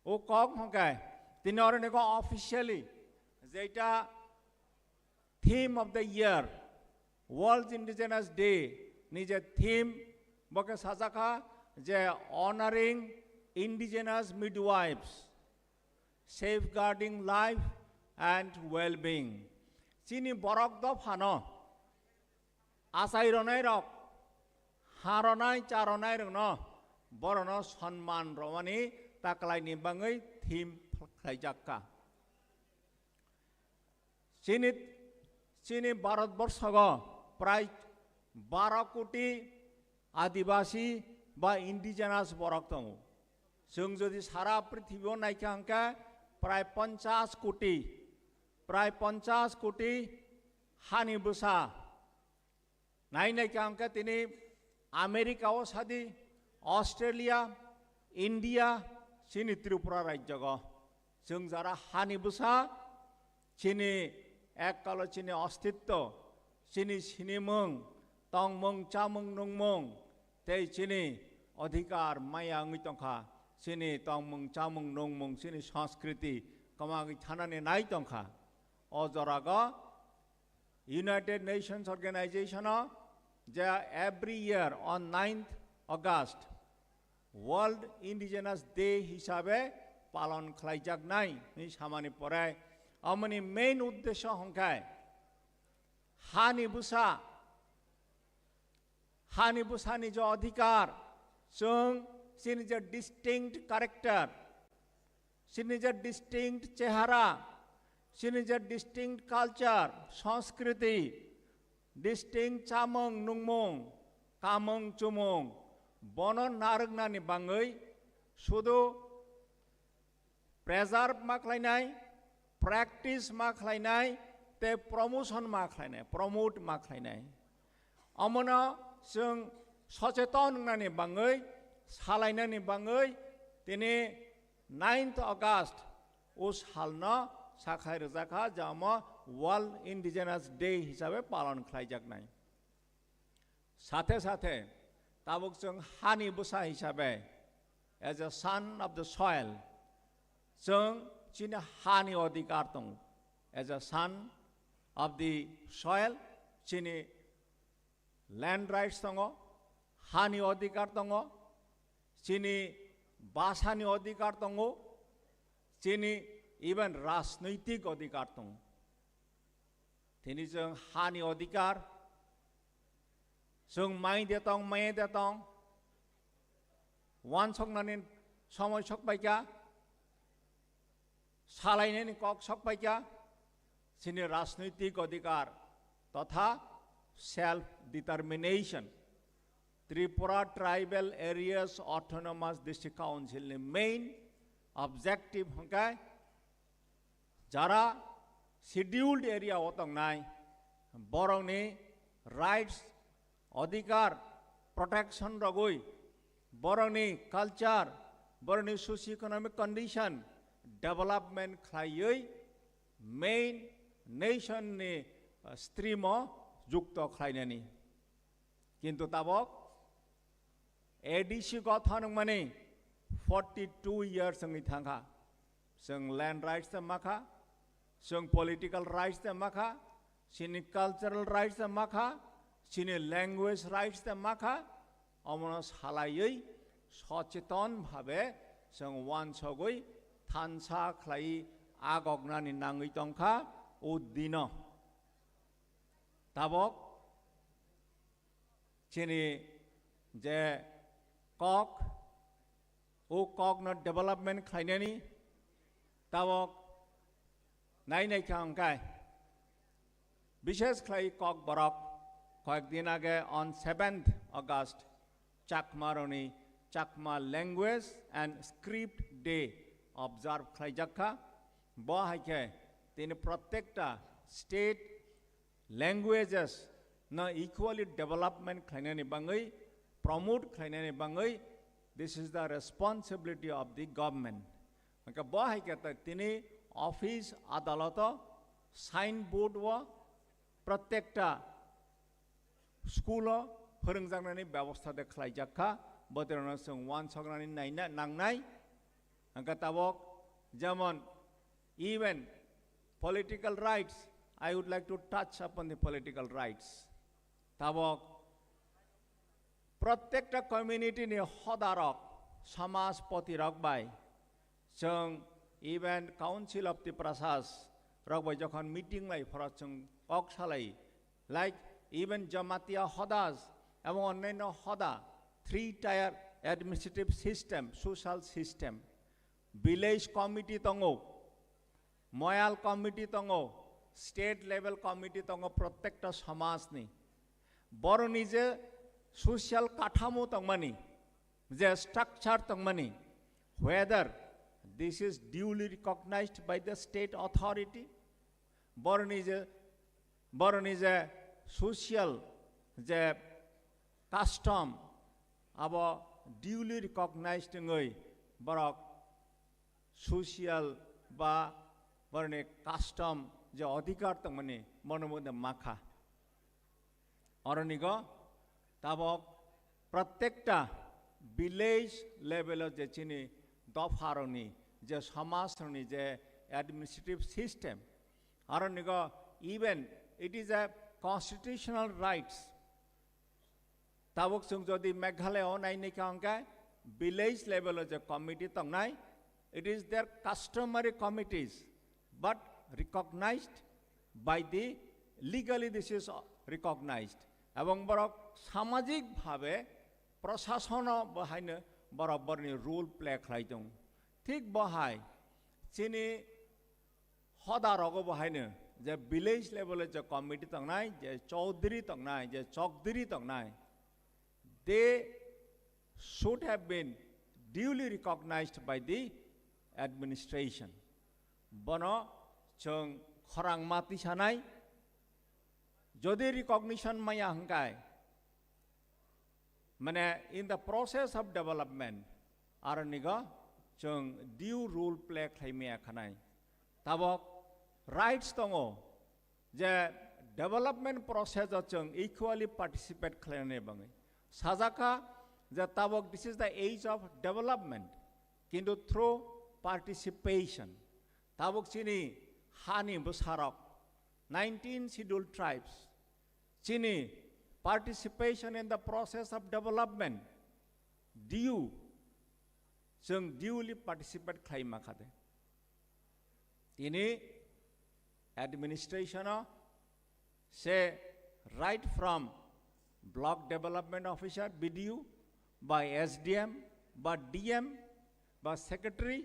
O kok hwnkhe tini oro niko officially jeita theme of the year, World Indigenous Day ni je theme, bo khe sajakha je honoring indigenous midwives, safeguarding life and well-being. Chini borok dophano achai ronai rok, ha ronai, cha ronai rokno, borokno sonman rwmani taklaini bangwi theme khlaijakha. Chini, chini Bharat borsogo prai baro koti Adibasi ba indigenous borok tongo. Chwng jodi sara prithibi o naikha hwnkhe prai ponchash koti, prai ponchash koti hani bwsa. Nai naikha hwnkhe tini America o sadi, Australia, India, chini Tripura rajyogo. Chwng jara hani bwsa, chini ekkalo chini ostitto, chini sinimung, tongmung, chamung, nungmung, tei chini odhikar maya wngwi tongkha, chini tongmung, chamung, nungmung, chini sanskriti kwmagwi thanani nai tongkha. O jorago United Nations Organization o je every year on ninth August World Indigenous Day hisabe palon khlaijaknai hwnwi samani pore, amoni main uddesyo hwnkhe hani bwsa, hani bwsani je odhikar, chwng chini je distinct character, chini je distinct chehara, chini je distinct culture, sanskriti, distinct chamung nungmung, kamung chumung, bono narwknani bangwi sudu preserve ma khlainai, practice ma khlainai, tei promotion ma khlainai, promote ma khlainai. Omono chwng socheton wngnani bangwi, salainani bangwi tini ninth August o salno sakhlai rwjakha, je omo World Indigenous Day hisabe palon khlaijaknai. Sathe sathe tabuk chwng hani bwsa hisabe, as a son of the soil, chwng chini hani odhikar tongo. As a son of the soil, chini land rights tongo, hani odhikar tongo, chini bhasani odhikar tongo, chini even rajnoitik odhikar tongo. Tini chwng hani odhikar, chwng mai de tong, mai de tong, wansoknani somoi sokpaikha, salainani kok sokpaikha, chini rajnoitik odhikar totha self determination. Tripura Tribal Areas Autonomous District Council ni main objective hwnkhe jara scheduled area o tongnai borokni rights, odhikar protection rogwi, borokni culture, borokni socio-economic condition development khlaiwi main nation ni, uh, stream o jukto khlainani. Kintu tabok A D C gothon wngmani forty two years wngwi thangkha. Chwng land rights de makha, chwng political rights de makha, chini cultural rights de makha, chini language rights de makha, omono salaiwi socheton bhabe chwng wansogwi thansa khlai agoknani nangwi tongkha o dino. Tabok chini je kok, o kokno development khlainani tabok nai naikha hwnkhe, bishesh khlai Kokborok koyekdin age on seventh August Chakmarokni Chakma language and script Day observe khlaijak kha. Bo hai khe tini protekta state languages no equally development khlainani bangwi, promote khlainani bangwi, this is the responsibility of the government. Hwnkhe bo hai khe ta tini office adaloto signboard o protekta school o phwrwngjaknani bebostha de khlaijak kha, botirokno chwng uansuknani naina nangnai. Hwnkhe tabok jemon even political rights, I would like to touch upon the political rights. Tabok protekta community ni hodarok, samajpoti rok bai, chwng even Council of Tiprasas rok bai jokhon meeting lai phoro chwng kok salai, like even Jamatia hodas ebong onnaino hoda, three tier administrative system, social system, village committee tongo, moyal committee tongo, state level committee tongo, protekta samajni. Boroni je social kathamo tongmani, je structure tongmani, whether this is duly recognized by the state authority, boroni je, boroni je social je custom abo duly recognized wngwi borok social ba boroni custom je adhikar tongmani mono mode makha. Oronigo tabok protekta village level o je chini dopharokni je samajrokni je administrative system, oronigo even it is a constitutional rights. Tabuk chwng jodi Meghalaya o nainai kha hwnkhe village level o je committee tongnai, it is their customary committees, but recognized by the, legally this is recognized. Ebong borok samajik bhabe prosasono bo haino borok borni role play khlai tongo. Thik bo hai chini hoda rogo bo haino je village level o je committee tongnai, je chowdhury tongnai, je chokdhury tongnai, they should have been duly recognized by the administration. Bono chwng khorang ma tisanai, jodi recognition maya hwnkhe, mane in the process of development, aronigo chwng due role play khlai maya khanai. Tabok rights tongo je development process o chwng equally participate khlainani bagwi. Sajak kha je tabok this is the age of development, kintu through participation. Tabok chini hani bwsarok, nineteen scheduled tribes, chini participation in the process of development due, chwng duly participate khlai ma kha de. Tini administration o se right from block development officer, B D O, ba S D M, ba D M, ba secretary,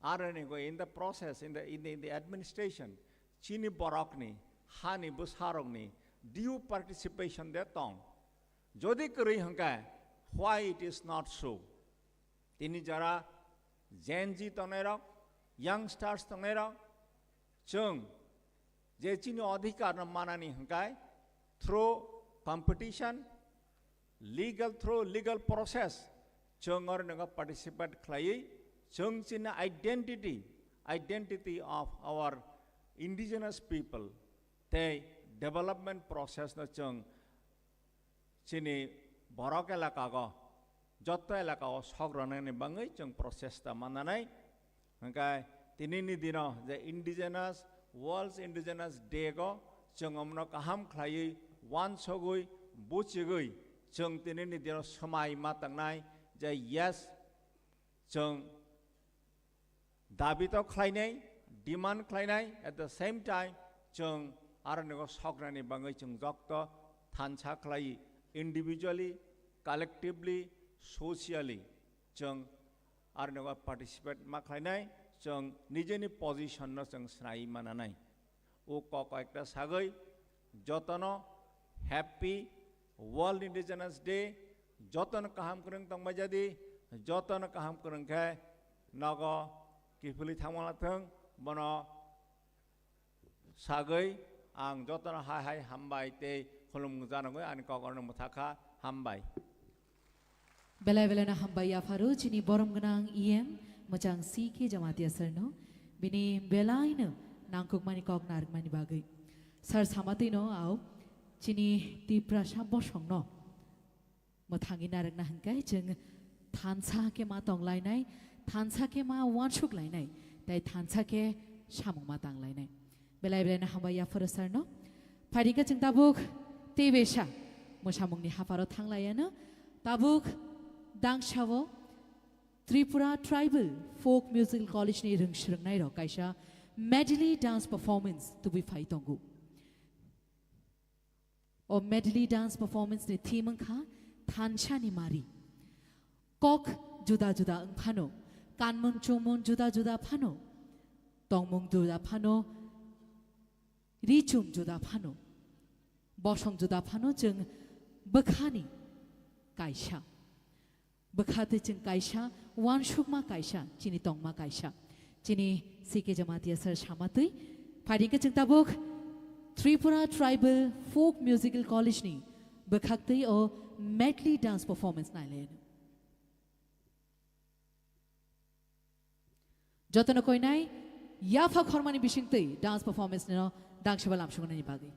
aronigo in the process, in the, in the, in the administration, chini borokni, hani bwsarokni due participation de tong. Jodi kwrwi hwnkhe, why it is not so? Tini jara Gen Z tongnairok, youngsters tongnairok, chwng je chini adhikar no manani hwnkhe through competition, legal, through legal process, chwng oronigo participate khlaiwi chwng chini identity, identity of our indigenous people tei development process no chwng chini borok elakago, jotto elakao sok rwnani bagwi chwng prochesta mananai. Hwnkhe tinini dino je Indigenous, World Indigenous Day go chwng omno kaham khlaiwi, uansugwi, buchigwi chwng tinini dino swmai ma tangnai je yes, chwng dabi to khlainai, demand khlainai, at the same time chwng aronigo soknani bagwi chwng jokto thansa khlai, individually, collectively, socially chwng aronigo participate ma khlainai, chwng nijeni position no chwng swnai mananai. O kok ekta sagwi jotono happy World Indigenous Day, jotono kaham kwrwng tongbai jadi, jotono kaham kwrwng khe nogo kiphilwi thangma thwng, bono sagwi ang jotono hai hai hambai tei khulumung janagwi ani kok orokno mwthak kha, hambai. Belai belaino hambai yapharo chini borom gwnang E M mwchang C K Jamatia sir no, bini belaino nangkukmani kok narwkmani bagwi. Sir samatwino ao chini Tiprasa bosongno mwthangwi narwkna hwnkhe chwng thansa khe ma tonglainai, thansa khe ma uansuk lainai, tei thansa khe samung ma tanglainai. Belai belaino hambai yapharo sir no. Phaidi khe chwng tabuk tei besa mwsamungni hapharo thanglaiano. Tabuk dangsao Tripura Tribal Folk Musical College ni rwng swrwngnairok kaisa medley dance performance tubui phai tongo. O medley dance performance ni theme wngkha Thansa ni Mari. Kok juda juda wngphano, kanmung chumung juda juda phano, tongmung juda phano, richum juda phano, bosong juda phano chwng bwkhani kaisa. Bwkha twi chwng kaisa, uansukma kaisa, chini tongma kaisa. Chini C K Jamatia sir samatwi, phaidi khe chwng tabuk Tripura Tribal Folk Musical College ni bwkhaktwi o medley dance performance nailaino. Jotono koinai yapha khormani bisingtwi dance performance no dangsaba lamsuknani bagwi.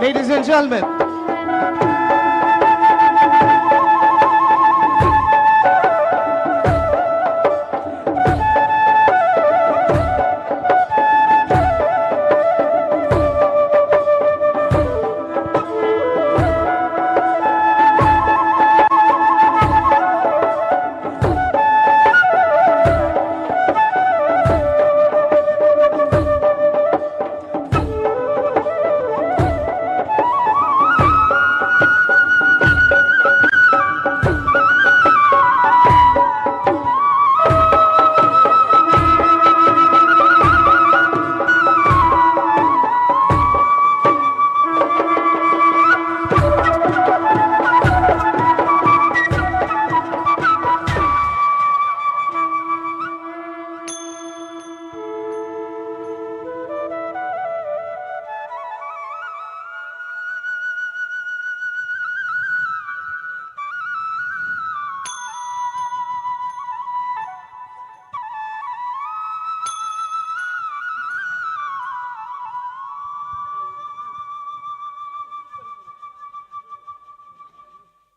Ladies and gentlemen,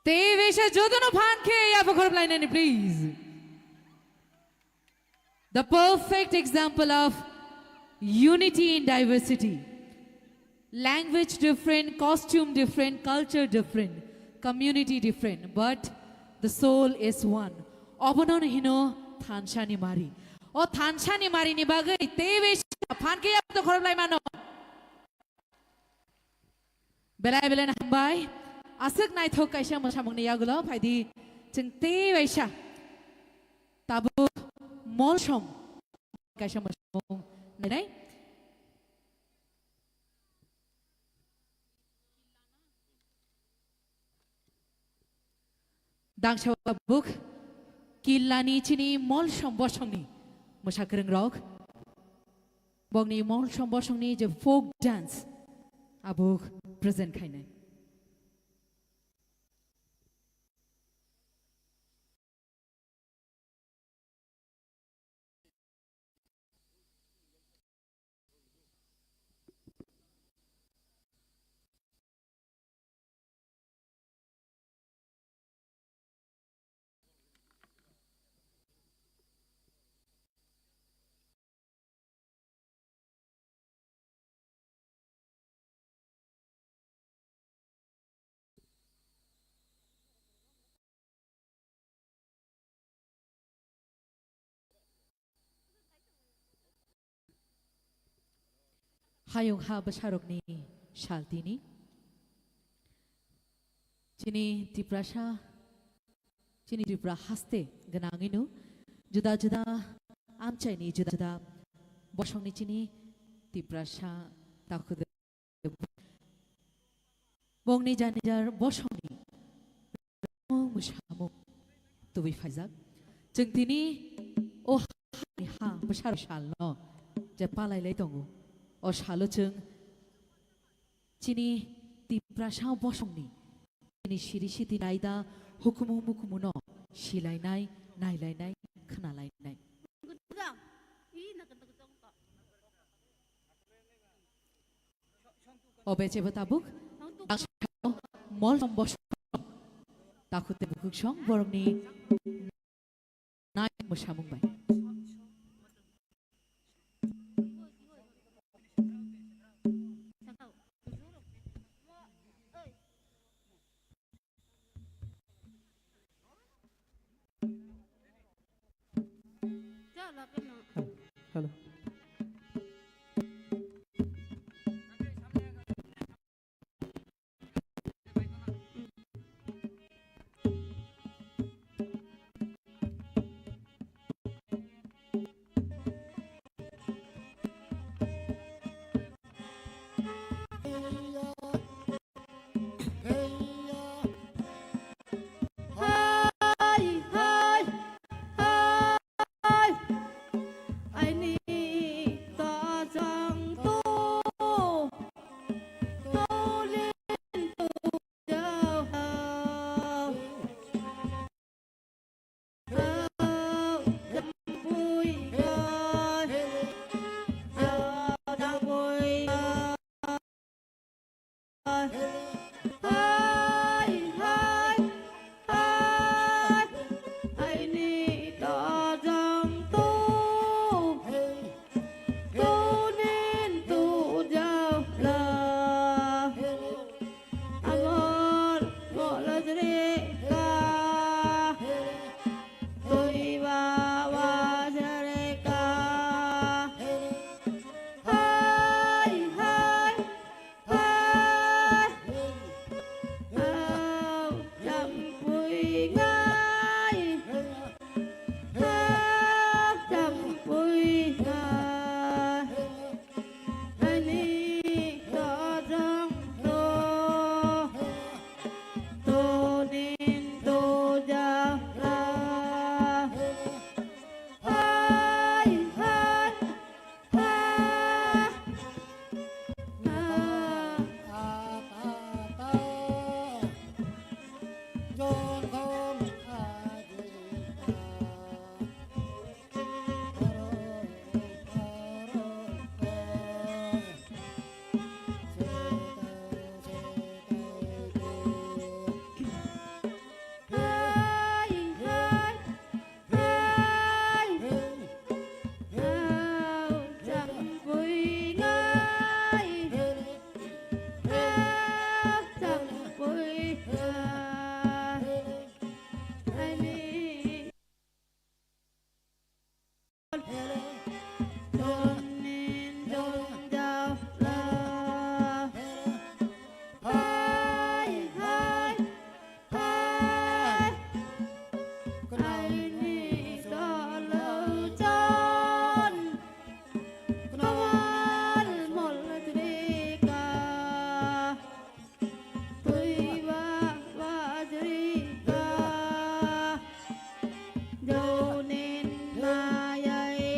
Tei waisa jotono phan khe yapha khorop lainani, please. The perfect example of unity in diversity. Language different, costume different, culture different, community different, but the soul is one. Obono hino thansani mari. O thansani mari ni bagwi tei waisa phan khe yapha khorop lai mano. Belai belai no hambai. Aswk naithok kaisa mwsamungni yagulo phaidi chwng tei waisa tabuk molsom kaisa mwsamung nainai. Dangsa tabuk Killani chini molsom bosongni mwsakwrwng rok. Bokni molsom bosongni je folk dance abo present khainai. Hayung ha bwsarokni sal tini. Chini Tiprasa, chini Tripura haste gwnangwino juda juda amchaini juda juda bosongni chini Tiprasa takhuk Bongni janijar bosongni mwsamung tubui phaijak. Chwng tini o hani ha bwsarok salno je palai lai tongo. O salo chwng chini Tiprasa bosongni chini siri siti laida hukumu mukumuno silainai, nailainai, khwnalainai. O bechebo tabuk, mol song bosong, takhuk tei bukhuk song borokni nai mwsamung bai. Hello. Hai, hai, hai, aini tojong tu, tunin tujau la. Amor molajrika, tuiba wajrika. Hai, hai, hai. Au, champui ngai. Au, champui ngai. Ani tojong to. Tunin tujau la. Hai, hai, hai. Tuiba wajrika, jonin nayai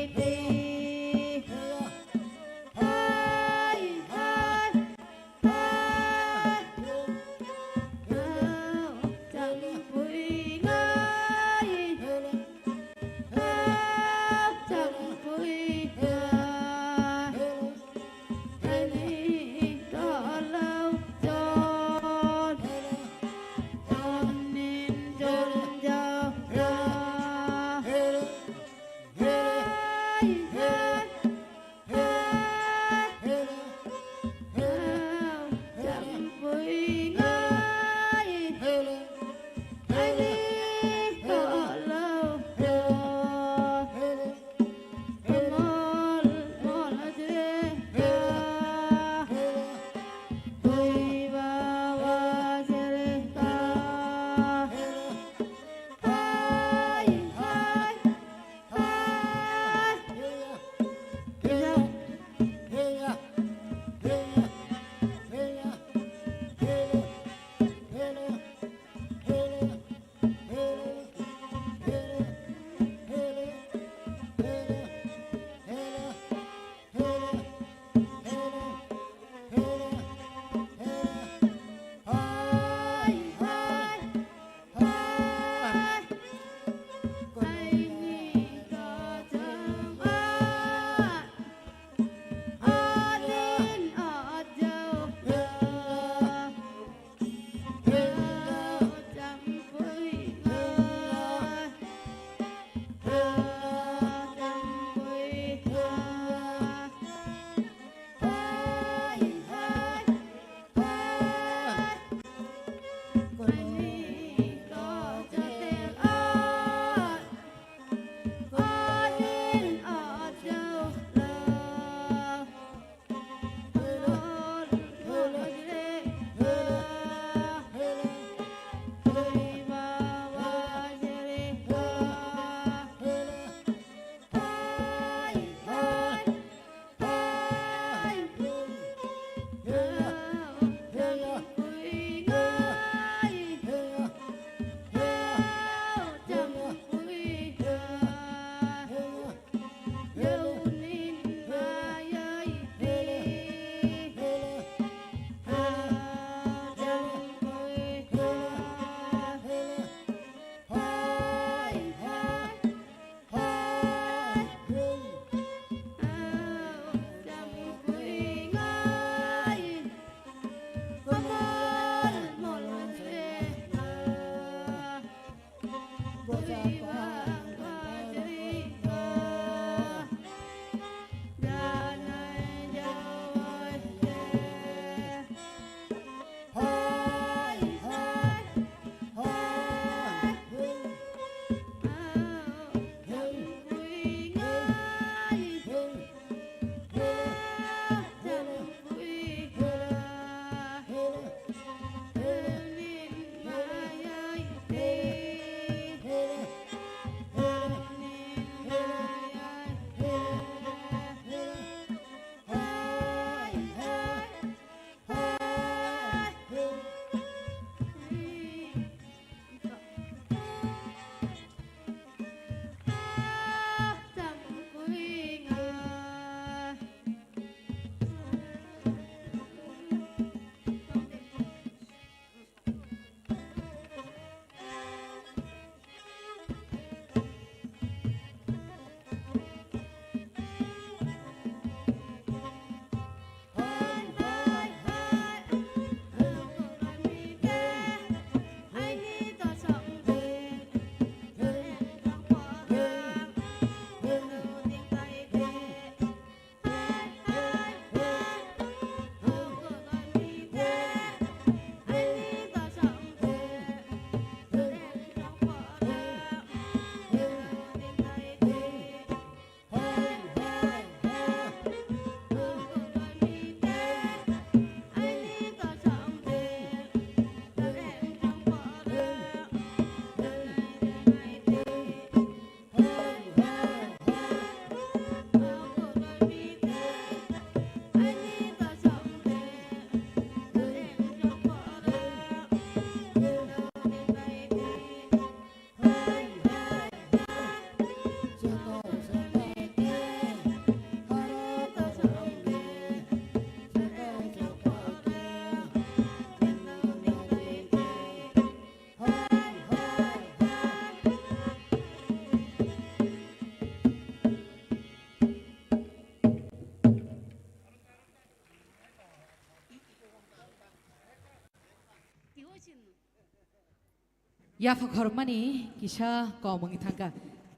Yapha khorokmani kisa kom wngwi thangkha.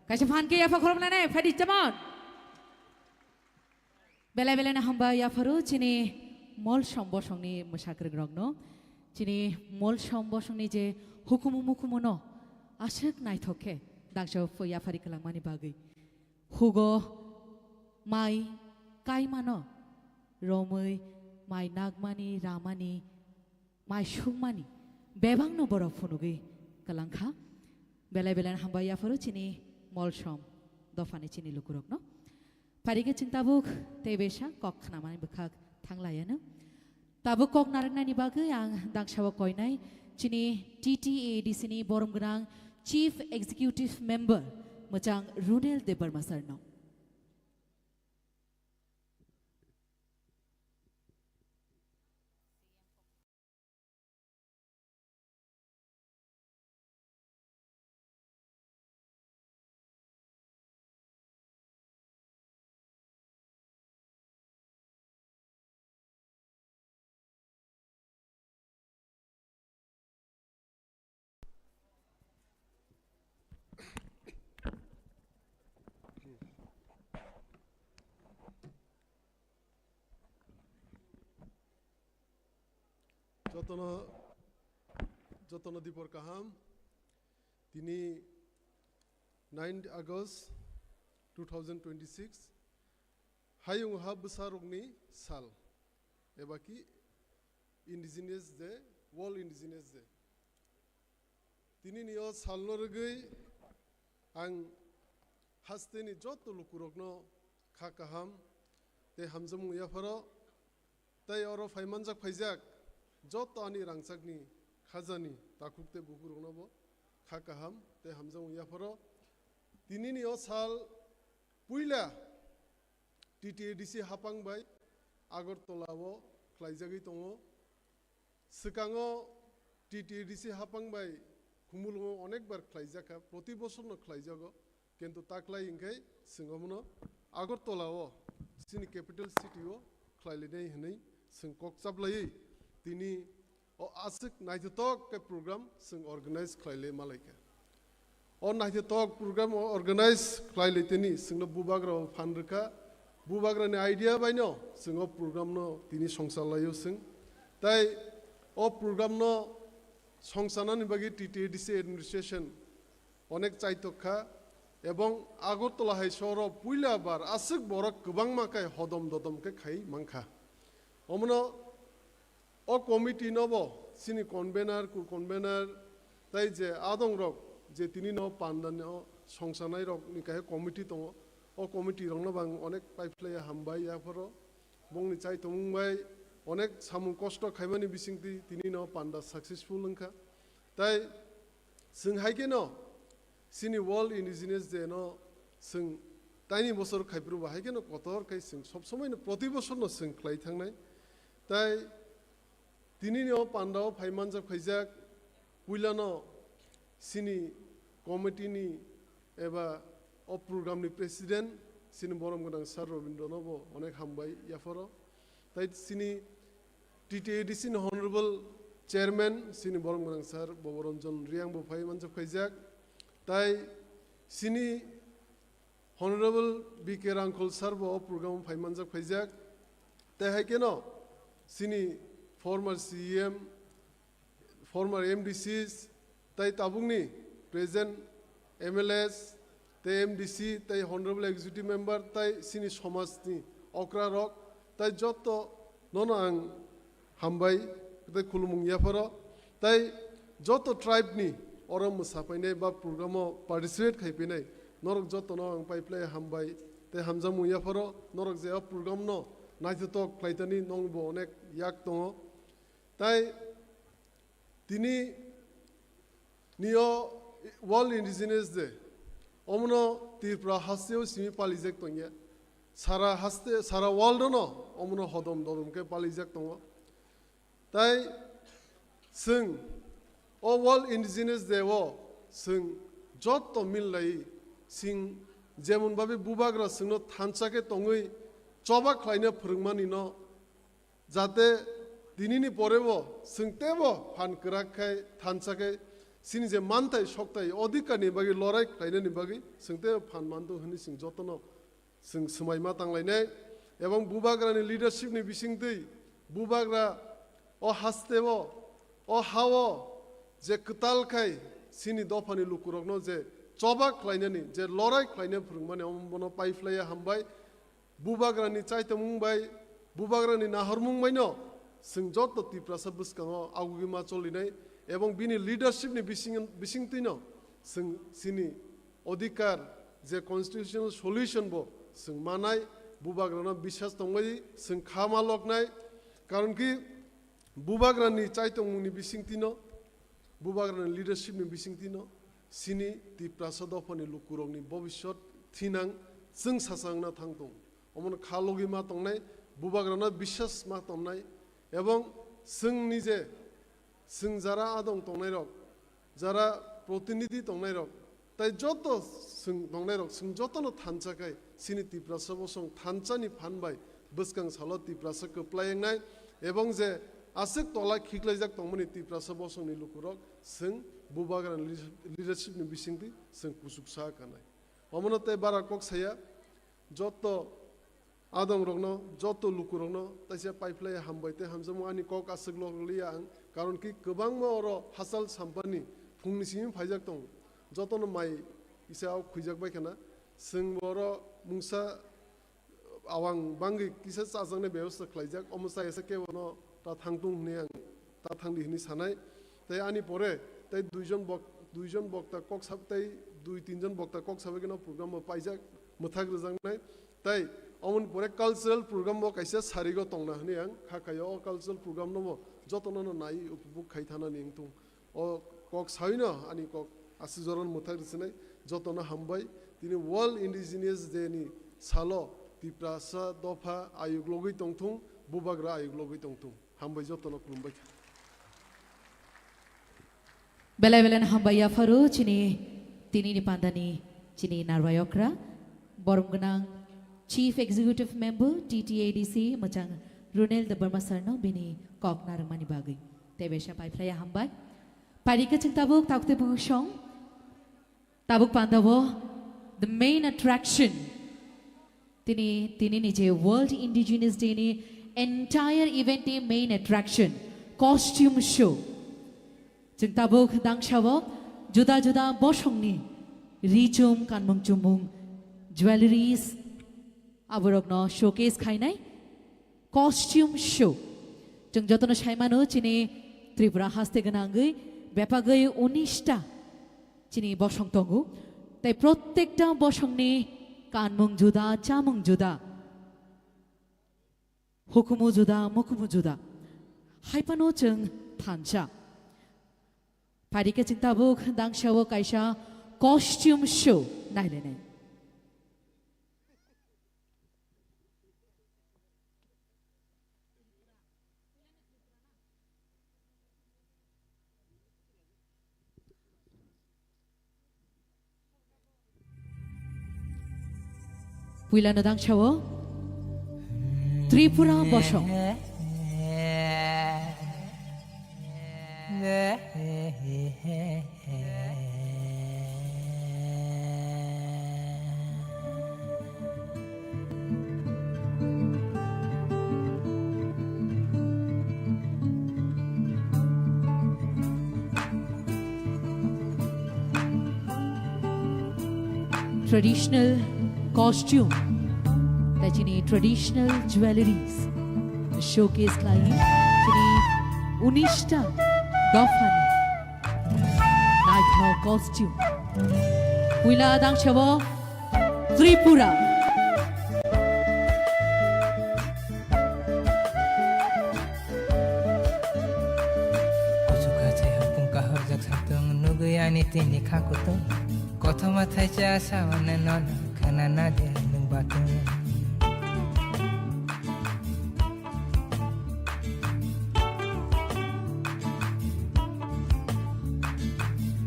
Kaisa phan khe yapha khoroknani phaidi chamon. Belai belai no hambai yapharo chini Molsom bosongni mwsakrwng rokno. Chini Molsom bosongni je hukumu mukumu no aswk naithok khe dangsa yapha yapha ri kwlangmani bagwi. Hugo mai kaimano romwi mai nagmani ramani mai sungmani bebakno borok phunugwi kwlangkha. Belai belai hambai yapharo chini Molsom dophani chini lukurokno. Phaidi khe chwng tabuk tei besa kok khnamani bwkhak thanglaiano. Tabuk kok narwknani bagwi ang dangsao koinai chini T T A D C ni borom gwnang Chief Executive Member mwchang Runel Debbarma sir no. Jotono, jotono dipor kaham. Tini ninth August two thousand twenty-six, hayung ha bwsarokni sal, eba ki Indigenous Day, World Indigenous Day. Tini ni o salno rwgwi ang hasteni joto lukurokno kha kaham tei hamjakmung yapharo, tei oro phaimanjak phaijak joto ani rangchakni khajani takhuk tei bukurokno bo kha kaham tei hamjakmung yapharo. Tini ni o sal puila T T A D C hapang bai Agartala o khlaijagwi tongo. Swkango T T A D C hapang bai Khumulwngo onekbar khlaijakha, proti bosorno khlaijago, kintu taklai hwnkhe chwng omono Agartala o chini capital city o khlailainai hwnwi chwng kok chaplaiwi tini o aswk naithothok khe program chwng organize khlailai malaikha. O naithothok program o organize khlailai tini chwngno bubagra o phan rwkha. Bubagrani idea baino chwng o program no tini songcha laio chwng. Tai o program no songchanani bagwi T T A D C administration onek chaitok kha, ebong Agartala hai sohoro puila bar aswk borok kwbangma khe hodom dodom khe khai mankha. Omono o committee no bo chini convener, co-convener, tai je adong rok je tini no panda no songsanai rok ni kaisa committee tongo, o committee rok no bo ang onek paiphlaiya hambai yapharo. Bongni chai tongmung bai onek samung kosto khaimani bisingtwi tini no panda successful wngkha. Tai chwng hai kheno chini World Indigenous Day no chwng taini bosor khaiphuru bo hai kheno kotor khai chwng sob somoi no proti bosor no chwng khlai thangnai. Tai tini ni o panda o phai manjak phaijak puila no chini committee ni eba o program ni president chini borom gwnang sir Robindra no bo onek hambai yapharo. Tai chini T T A D C ni honorable chairman chini borom gwnang sir Boboranjan Reang bo phai manjak phaijak. Tai chini honorable B K Rangkhol sir bo o program o phai manjak phaijak. Tai hai kheno chini former C E M, former M D Cs, tai tabukni present M L As, tai M D C, tai honorable executive member, tai chini somajni okra rok, tai joto nono ang hambai tei khulumung yapharo, tai joto tribe ni oro mwsa phainai ba program o participate khai phainai norok joto no ang paiphlai hambai tei hamjakmung yapharo, norok je o program no naithothok khlaitani nong bo onek yak tongo. Tai tini ni o World Indigenous Day, omono Tripura hasteo simi palijak tongya. Sara haste, sara world no omono hodom dodom khe palijak tongo. Tai chwng o World Indigenous Day o chwng joto millai chwng jemon babi bubagra chwngno thansa khe tongwi choba khlaina phwrwngmani no jate Tinini porebo chwng teibo phan kwrak khai thansa khe chini je manthai sokthai odhikarni bagwi lorai khlainani bagwi chwng teibo phan manthung hwnwi chwng jotono chwng swmai ma tanglainai. Ebong bubagrani leadership ni bisingtwi bubagra o hasteo, o hao je kwtal khai chini dophani lukurokno je choba khlainani, je lorai khlainani phwrwngmani, omo bono paiphlaiya hambai. Bubagrani chaitomung bai, bubagrani nahormung baino chwng joto Tiprasa bwskango agugwi ma cholinai, ebong bini leadership ni bising, bisingtwino chwng chini odhikar je constitutional solution bo chwng manai, bubagrano biswas tongbai chwng kha ma loknai, karon ki bubagrani chaitongmungni bisingtwino, bubagrani leadership ni bisingtwino, chini Tiprasa dophani lukurokni bobiswt thinang chwng sachangna thangtung. Omono kha logwi ma tongnai, bubagrano biswas ma tongnai, ebong chwngni je chwng jara adong tongnairok, jara protinidhi tongnairok, tai joto chwng tongnairok, chwng jotono thansa khai chini Tiprasa bosong thansani phan bai bwskang salo Tiprasa kwplai wngnai, ebong je aswk tola khiklaijak tongmani Tiprasa bosongni lukurok chwng bubagrani leadership ni bisingtwi chwng kuchuksa kanai. Omono tei bara kok saya, joto adongrokno, joto lukurokno taisa paiphlai hambai tei hamjakmung ani kok aswk lok liya ang, karon ki kwbangma oro hachal sampani phungni simi phaijak tongo, jotono mai isa o khwijak bai khana, chwng oro mungsa awang bangwi kisa chajaknai bebostha khlaijak, omo chayasa kebono ta thangtung hwnwi ang ta thangdi hwnwi sanai. Tei ani pore tei duijon bok-, duijon bokta kok sab-, tei dui tinjon bokta kok sabai kheno program bo paijak, mwthak rwjaknai. Tei omoni pore cultural program bo kaisa sarigo tongna hwnwi ang kha khaio. O cultural program no bo jotono no nai upubuk khai thanani wngthung. O kok saino ani kok aswk jorano mwthak rwchinai, jotono hambai. Tini World Indigenous Day ni salo Tiprasa dopha ayuk logwi tongthung, bubagra ayuk logwi tongthung. Hambai jotono, khulumbai kha. Belai belai no hambai yapharo chini tini ni panda ni chini narwai okra, borom gwnang Chief Executive Member T T A D C mwchang Runel Debbarma sir no bini kok narwkmani bagwi. Tei besa paiphlaiya hambai. Pairikhe chwng tabuk taktwi bukhuk song. Tabuk pandao the main attraction. Tini, tini ni je World Indigenous Day ni entire event ni main attraction, costume show. Chwng tabuk dangsao juda juda bosongni ri chum, kanmung chumung, jewelleries, aborokno showcase khainai costume show. Chwng jotono saimano chini Tripura haste gwnangwi bepagwi unis ta chini bosong tongo. Tei protekta bosongni kanmung juda, chamung juda, hukumu juda, mukumu juda. Haipano chwng thansa. Phairikhe chwng tabuk dangsao kaisa costume show nailainai. Puilano dangsao Tripura bosong. Traditional costume, tei chini traditional jewelleries showcase khlai chini unis ta dophani naithok costume. Puila dangsao Tripura. Kuchuk kachai hapung kahorjak satung nugui ani tini khakutung. Kothoma thaicha sawana nono khanana de nung batung.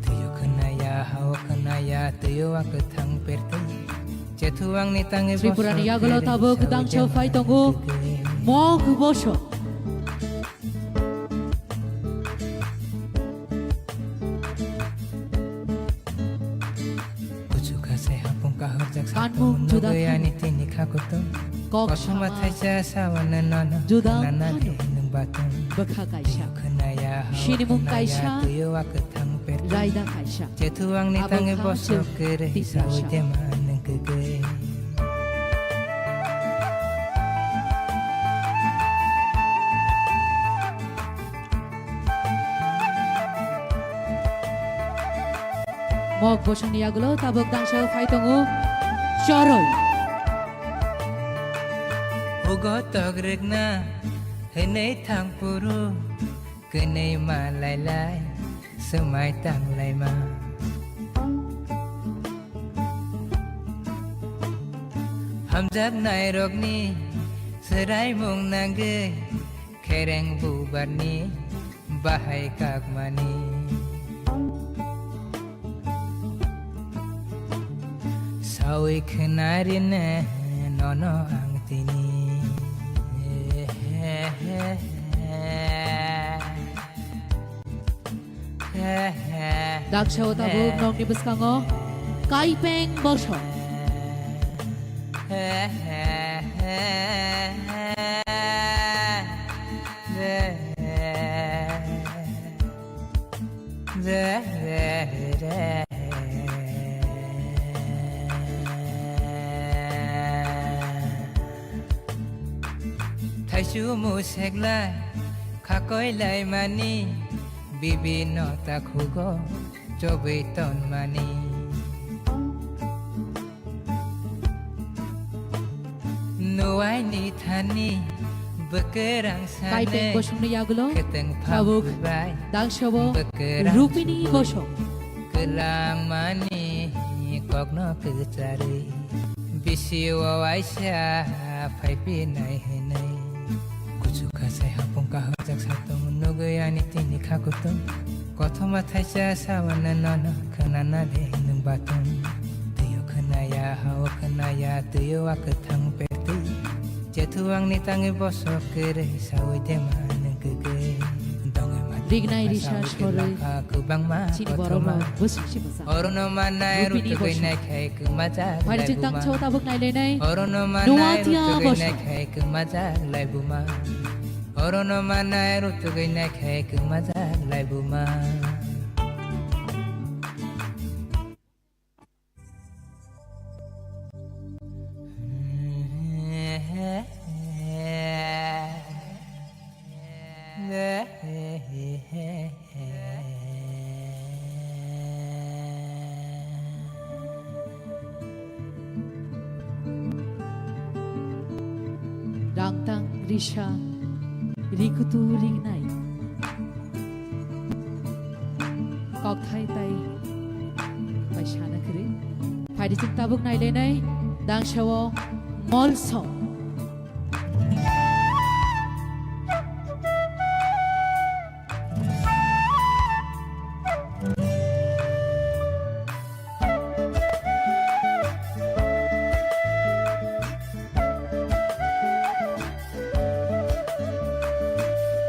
Tuyo khanaya, hao khanaya, tuyo ang kwthang pertwi. Chethu ang ni tangwi Tripura ni bosong yagolo kiri tabuk sawi dangchao phai tongo. Mog bosong. Anmung juda nugwi ani thani tini kha kutung. Kok kothoma sama thaisa sawana nono juda khwnana thani de nung batung. Bwkha kaisa. Khwnaya hao sinimung khwnaya kaisa. Tuyo wa kwthang pertung. Raida kaisa. Chethu angni abo tangwi kha bosok chwng kwrwi tisa sawi sa. Dema nung kwgwi. Mok bosongni yagulo tabuk dangsa phai tongo choroi. Hugo togrikna hwnwi thang phuru kwnwi ma lailai swmai tang laima. Hamjaknairokni swraimung nangwi khereng bubarni bahai kakmani. Sawi khwnarine nono ang tini. Daksa o tabuk nokni bwskango kaipeng bosong. Thaisu museklai khakoi laimani, bibino takhugo chobwi tonmani. Nuaini thani bwkhe rang kaipeng sane bosongni yagulo khwtwng tabuk phangbai dangsabo bwkhe rang Rupini sugo. Bosong. Kwlangmani kokno kwcharwi bisi o waisa phaiphinai hwnwi. Kuchuk kasai hapung kahorjak satung nugwi ani tini kha kutung. Kothoma thaisa sawana nono khwnana de nung batung. Tuyo khwnaya hao khwnaya tuyo wa kwthang pertwi. Chethu angni tangwi bosok kwrwi sawi dema nung kwgwi. Dongwi ma rignai risa sawi sorwi kwbangma chini kothoma. Borok rok bwswk se bwsa. Orono manai rupini rutugwi bosong. Naikhai kwmajak phari chwng laibuma. Tang chao tabuk nailainai. Orono manai nuatia rutugwi bosong. Naikhai kwmajak laibuma. Orono manai rutugwi naikhai kwmajak laibuma. Rangtang risa rikutu ringnai. Kokthai tai bai sana kwrwi. Phaidi chwng tabuk nailainai dangsao mol song.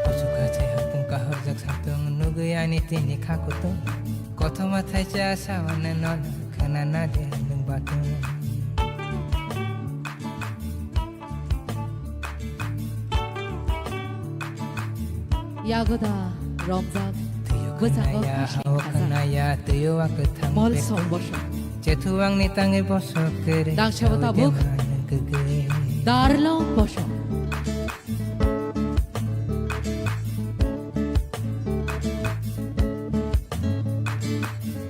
Kuchuk kasai hapung kahorjak satung nugwi ani tini kha kutung. Kothoma thaisa sawana nono khwnana de nung batung. Yagoda romjak bwskango khwnaya, khasni hao khajak. Khwnaya, tuyo wa kwthang mol bek. Song bosong. Chethu angni tangwi bosok kwrwi dangsabo sawi tabuk dema nung kwgwi. Darlong bosong.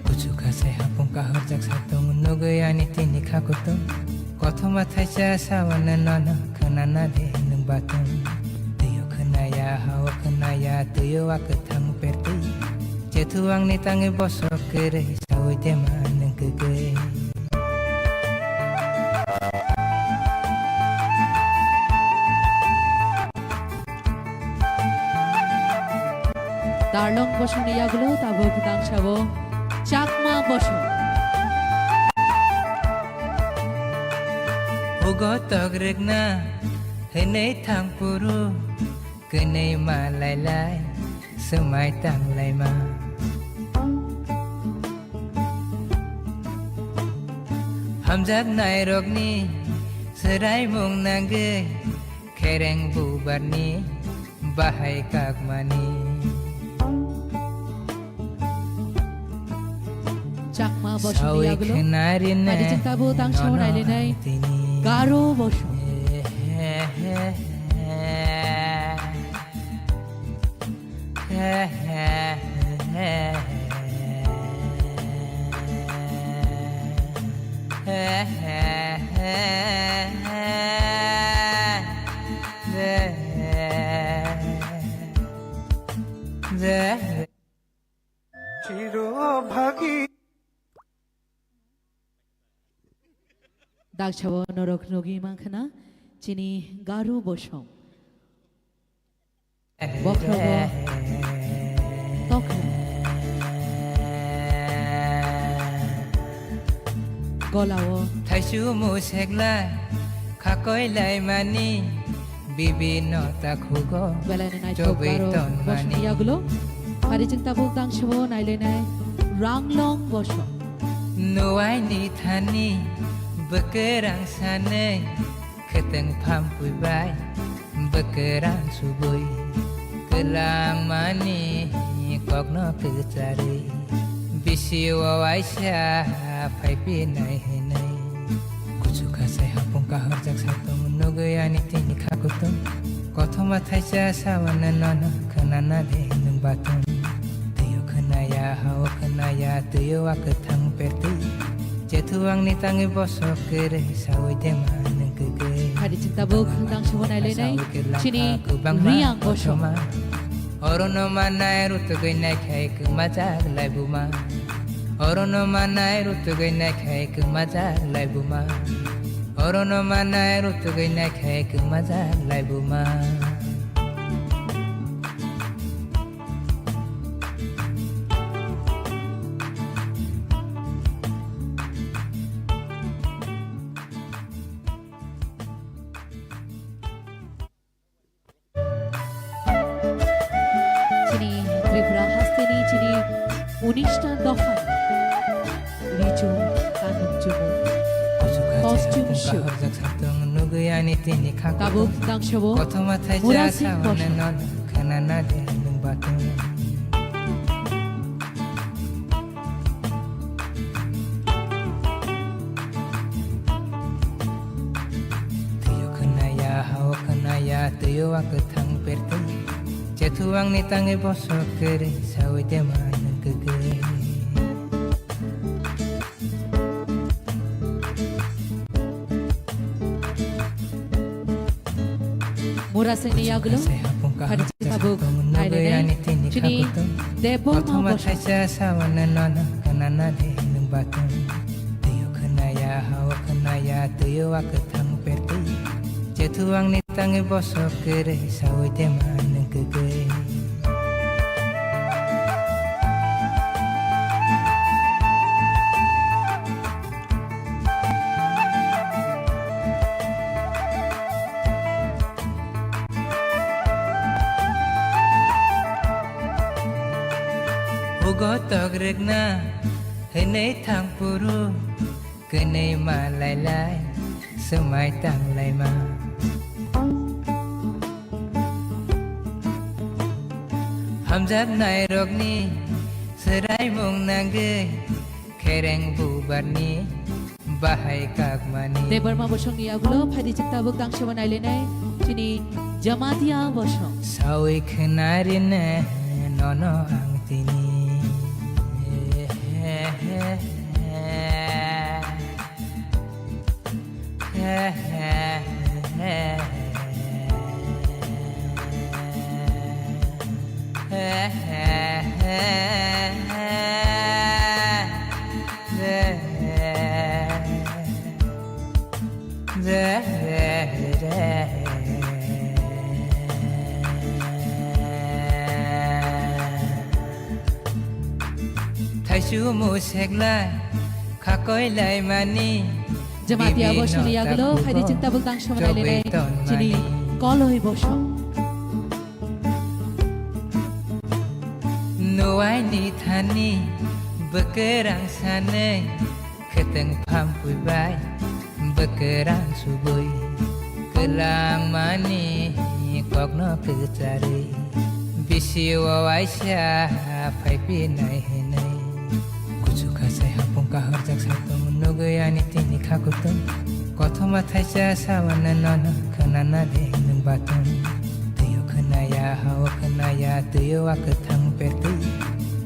Kuchuk kasai hapung kahorjak satung nugwi ani tini kha kutung. Kothoma thaisa sawana nono khwnana de nung batung. Tuyo khwnaya hao khwnaya tuyo wa kwthang pertwi. Chethu angni tangwi bosok kwrwi sawi dema nung kwgwi. Darlong bosongni yagulo tabuk dangsao Chakma bosong. Hugo togrikna hwnwi thang phuru kwnwi ma lailai swmai tang laima. Hamjaknairokni swraimung nangwi khereng bubarni bahai kakmani. Chakma bosongni yagulo. Sawi khwnarina. Adi chwng tabuk tang nono sawi nailainai. Tini. Garo bosong. Chirbhagi. Daksabo norok nugwi mankha na chini Garu bosong. Bokhrogo tokha. Golao. Thaisu musekla khakoi laimani bibino takhugo. Belai no naithok chobwi Garu tonmani. Bosong yagulo. Phari chwng tabuk dangsabo nailainai Ranglong bosong. Nuaini thani bwkhe rang sanwi. Khwtwng phampui bai bwkhe rang subui kwlangmani kokno kwcharwi bisi o waisa phaiphinai hinwi. Kuchuk khasai hapung kahorjak satung nugwi ani tini kha kutung. Kothoma thaisa sawana nono khwnana de nwng batung. Twiyo khwnaya, hao khwnaya, twiyo wa kwthang pertwi. Chethu angni tangwi bosok kwrwi, sawi de ma nwng kwkwi. Hari chwng tabuk dangsabo nailainai chini Riyang bosong. Orono manai rutugwi naikhai kwmajak laibuma. Orono manai rutugwi naikhai kwmajak laibuma. Orono manai rutugwi naikhai kwmajak laibuma. Chini Tripura hasteni chini unishta dopha. Richu kanun chumu. Costume show. Tabuk dangsabo Murasing bosong. Khwnana de nwng batung. Twiyo khwnaya, hao khwnaya, twiyo wa kwthang pertwi. Chethu angni tangwi bosok kwrwi, sawi de ma nwng kwkwi. Murasingni yagulo, hari chini tabuk nailainai chini Debbarma bosong. Thaisa sawana nono khwnana de nwng batung. Twiyo khwnaya, hao khwnaya, twiyo wa kwthang pertwi. Chethu angni tangwi bosok kwrwi, sawi de ma nwng kwkwi. Hugo togrikna hinwi thang phuru, kwnwi ma lailai swmai tang laima. Hamjaknairokni swraimung nangwi khereng bubarni bahai kakmani. Debbarma bosongni yagulo phaidi chwng tabuk dangsabo nailainai chini Jamatia bosong. Sawi khwnarine nono ang tini. Thaisu musekla khakoi laimani. Jamatia bosongni yagulo phaidi chwng tabuk dangsabo nailainai chini Koloi bosong. Nuaini thani bwkhe rang sanwi Kwtwng phampui bai bwkwrang subui, kwlangmani kokno kwcharwi, bisi o waisa phaiphinai hinwi. Kuchuk khasai hapung kahorjak satung nugwi ani tini kha kutung, kothoma thaisa sawana nono khwnana de nwng batung. Twiyo khwnaya, hao khwnaya, twiyo a kwthang pertwi.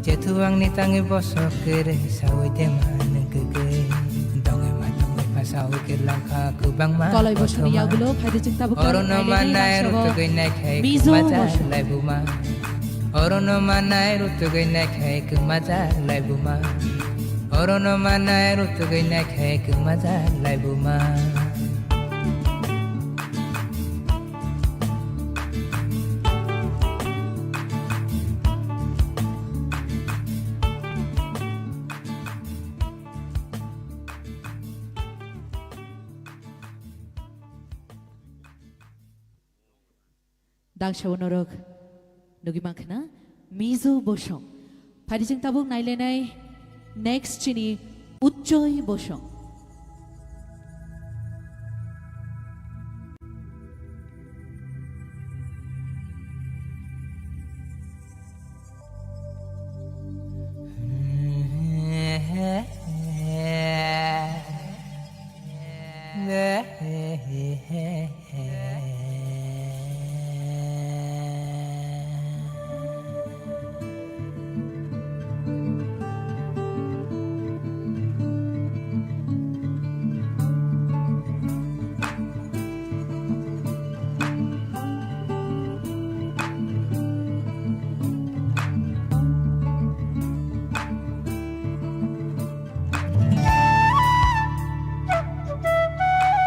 Chethu angni tangwi bosok kwrwi sawi de ma nwng kwgwi. Dongwi ma dongwi pha sawi kwlangkha kwbangma kothoma. Koloi bosoni yagulo phaidi chwng tabuk oro no manai rutugwi naikhai Mizo kwmaja laibuma. Oro no manai rutugwi naikhai kwmaja laibuma. Oro no manai rutugwi naikhai kwmaja laibuma. Dangsa unorok nugwi mankha na Mizo bosong. Phaidi chwng tabuk nailainai next chini Utjoy bosong.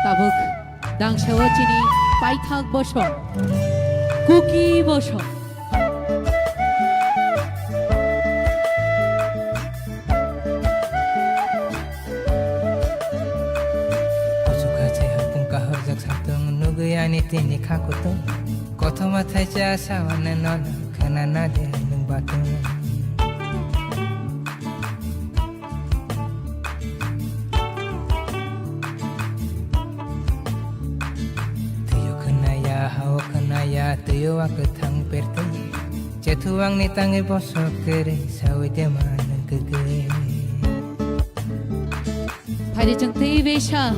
Tabuk dangsa o chini paithak bosong, Kuki bosong. Kuchuk khasai hapung kahorjak satung nugwi ani tini kha kutung. Kothoma thaisa sawana nono khwnana de nwng batung. Twiyo khwnaya, hao khwnaya, twiyo a kwthang pertwi. Chethu angni tangwi bosok kwrwi sawi de ma nwng kwgwi. Phaidi chwng tei besa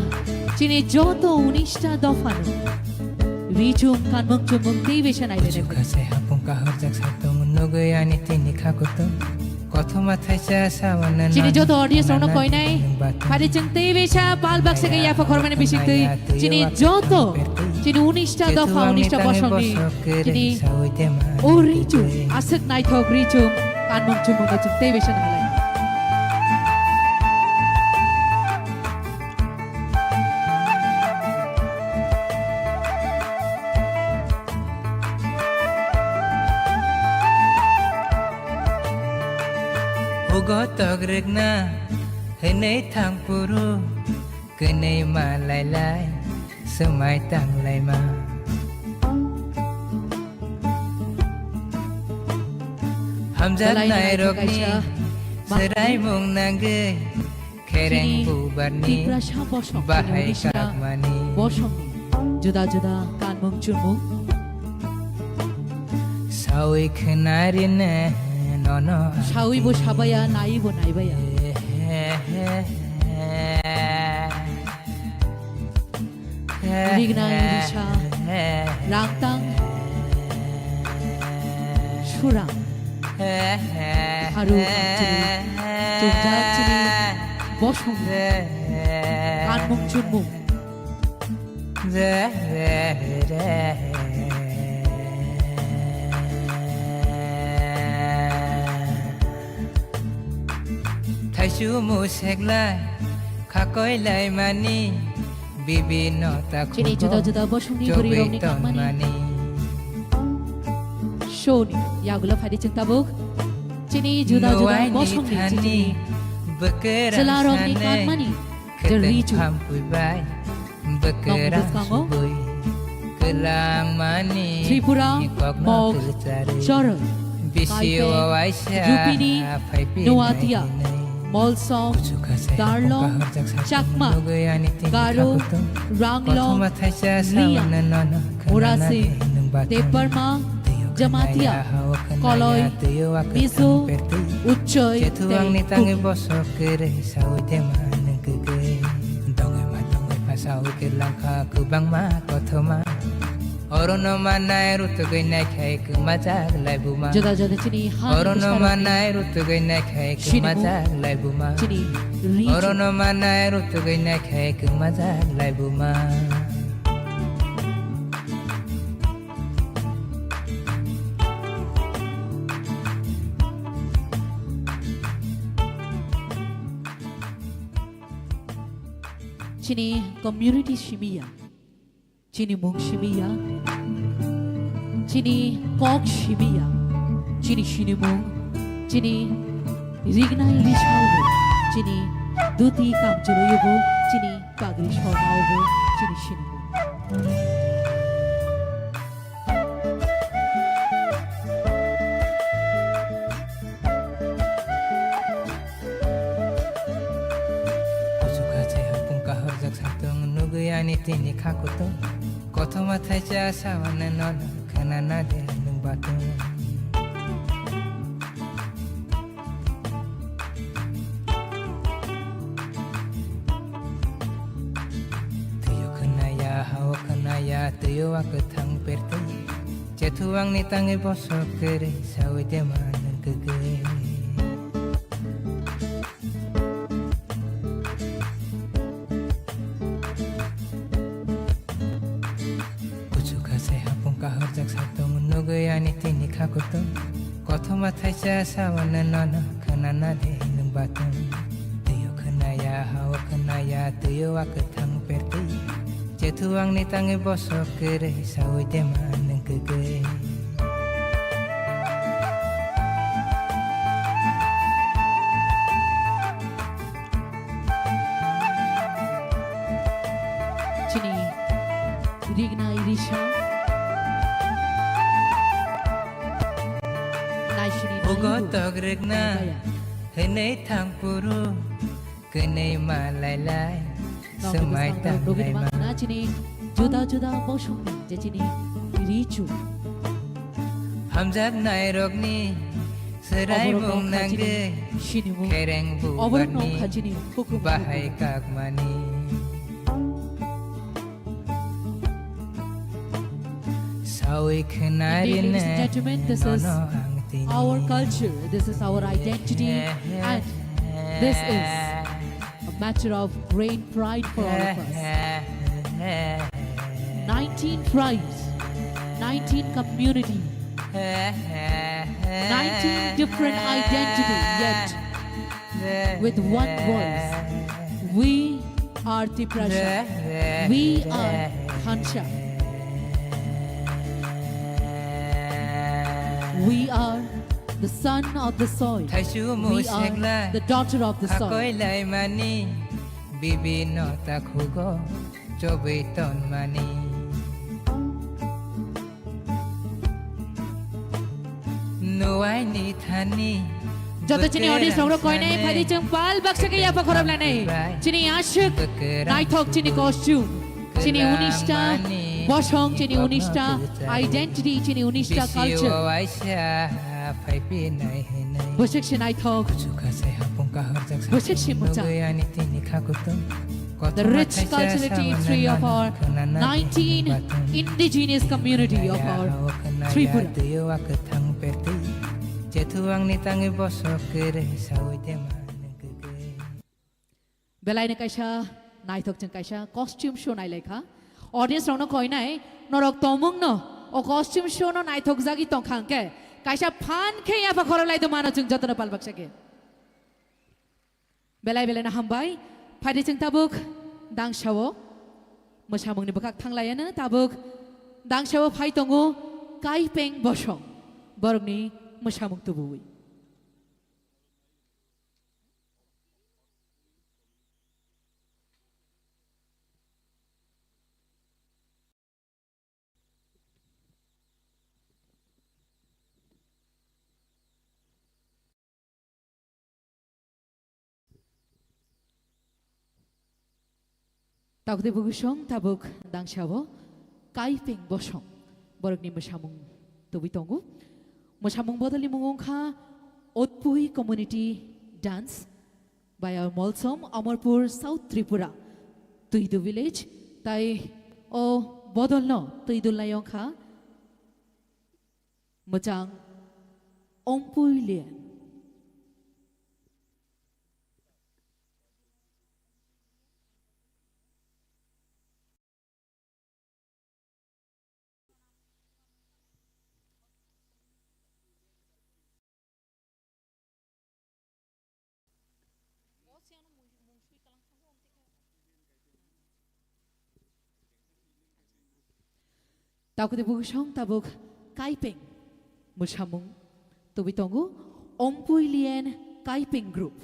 chini joto unista dophano ri chum kanmung chumung tei besa nai. Kuchuk khasai hapung kahorjak satung nugwi ani tini kha kutung. Kothoma thaisa sawana chini joto audience rokno koinai. Phaidi chwng tei besa pal baksa ke yapha khormani bisingtwi chini joto chini unista dopha unista bosongni chini o ri chum aswk naithok ri chum kanmung chumung no chwng tei besa nai. Hugo togrikna hinwi thangphuru kwnwi ma lailai swmai tanglaima. Hamjaknairokni swraimung nangwi khereng bubarni bahai kakmani. Bosongni juda juda kanmung chumung. Sawi khwnarine nono. Sawi bo sabaya, nai bo naibaya. Rignai risa, rangtang, surang, haru, chini, chumjak, chini, bosong, kanmung, chumung. Thaisu museklai khakoi laimani bibino takhuk chini juda juda bosongni bwrwi rokni kangmani. Shoni yagulo phaidi chwng tabuk chini juda juda bosongni chini chwla rokni kangmani. Kwtwng phampui bai bwkwrang subui kwlangmani Tripura kokno Mog kwcharwi. Choroi bisi o waisa phaiphinai hinwi. Molsom, Darlong, Chakma, Garo, Ranglong, Liang, Murasing, Debbarma, Jamatia, Koloi, Mizo, Uchoi, tei Kuki. Orono manai rutugwi naikhai kwmajak laibuma. Juda juda chini ha Orono manai rutugwi naikhai kwmajak laibuma. Chini ri Orono manai rutugwi naikhai kwmajak laibuma. Chini community simiya. Chini mung simiya, chini kok simiya, chini sinimung, chini rignai risao bo, chini duti kamchwlwi bo, chini pagri sormao bo, chini sinimung. Kuchuk ha se hapung kahorjak satung nugwi ani tini kha kutung. Kothoma thaisa sawana nono khwnana de nung batung. Tuyo khwnaya, hao khwnaya, tuyo wa kwthang pertwi. Chethu ang ni tangwi bosok kwrwi sawi de ma nung kwkwi. Kuchuk ha se hapung kahorjak satung nugwi ani tini kha kutung. Kothoma thaisa sawana nono khwnana de nung batung. Tuyo khwnaya, hao khwnaya, tuyo wa kwthang pertwi. Chethu ang ni tangwi bosok kwrwi sawi de ma nung kwkwi. Chini rignai risa. Naisini Ugo naibu. Tok rikna Nai baya. Hwnwi thang puru. Kwnwi ma lai lai, Nokni swmai bwskango tang nugwi lai ma. Tongmani chini juda juda bosongni je chini richu. Hamjaknairokni swraimung nangwi, sinimung. Khereng bubarni bahai kakmani. Indeed, ladies and gentlemen, this is our culture, this is our identity, and this is a matter of great pride for all of us. Nineteen tribes, nineteen community, nineteen different identity, yet with one voice, we are Tiprasa. We are Khansa. We are the son of the soil. We are the daughter of the soil. Bibi no takhugo chobwi tonmani. Nuaini thani. Joto chini audience rok koinai phaidi chwng pal baksa khe yapha khorop lanai. Chini aswk naithok chini costume. Chini unista bosong, chini unista identity, chini unista culture. Bwswk se naithok. Bwswk se mwchang. The rich cultural history of our nineteen indigenous community of our Tripura. Belai ni kaisa naithok chwng kaisa costume show nailaikha. Audience rokno koinai, norok tongmungno o costume show no naithok jagwi tongkha hwnkhe kaisa phan khe yapha khorok lai do mano chwng jotono pal baksa khe. Belai belai no hambai. Phaidi chwng tabuk dangsao mwsamungni bwkhak thanglaiano tabuk dangsao phai tongo Kaipeng Bosong, borokni mwsamung tubuwi. Takti bwswng tabuk dangsao Kaipeng Bosong borokni mwsamung tubui tongo. Mwsamung bodolni mung wngkha Otpui Community Dance by our Molsom, Amarpur, South Tripura, Tuidu Village. Tai o bodolno twi dulnai wngkha mwchang Ompui Lian. Takti bwswng tabuk Kaipeng mwsamung tubui tongo, Ompui Lian Kaipeng Group.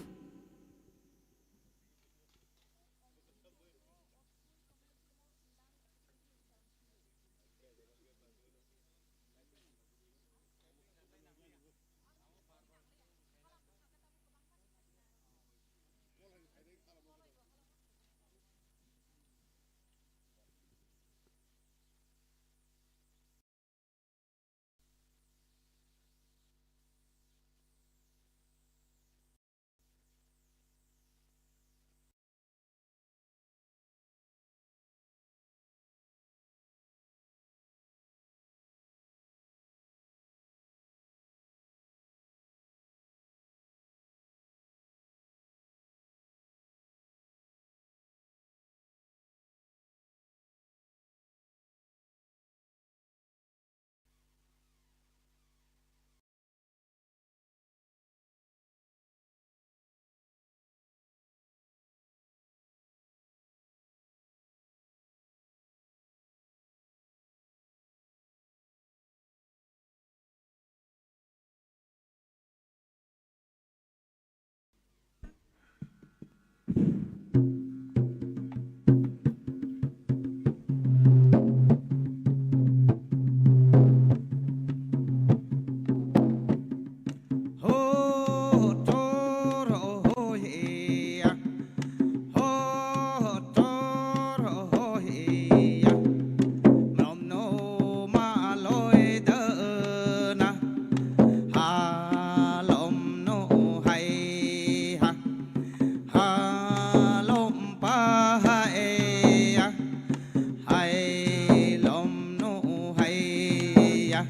Halom pa hai ya, hai lom no hai ya.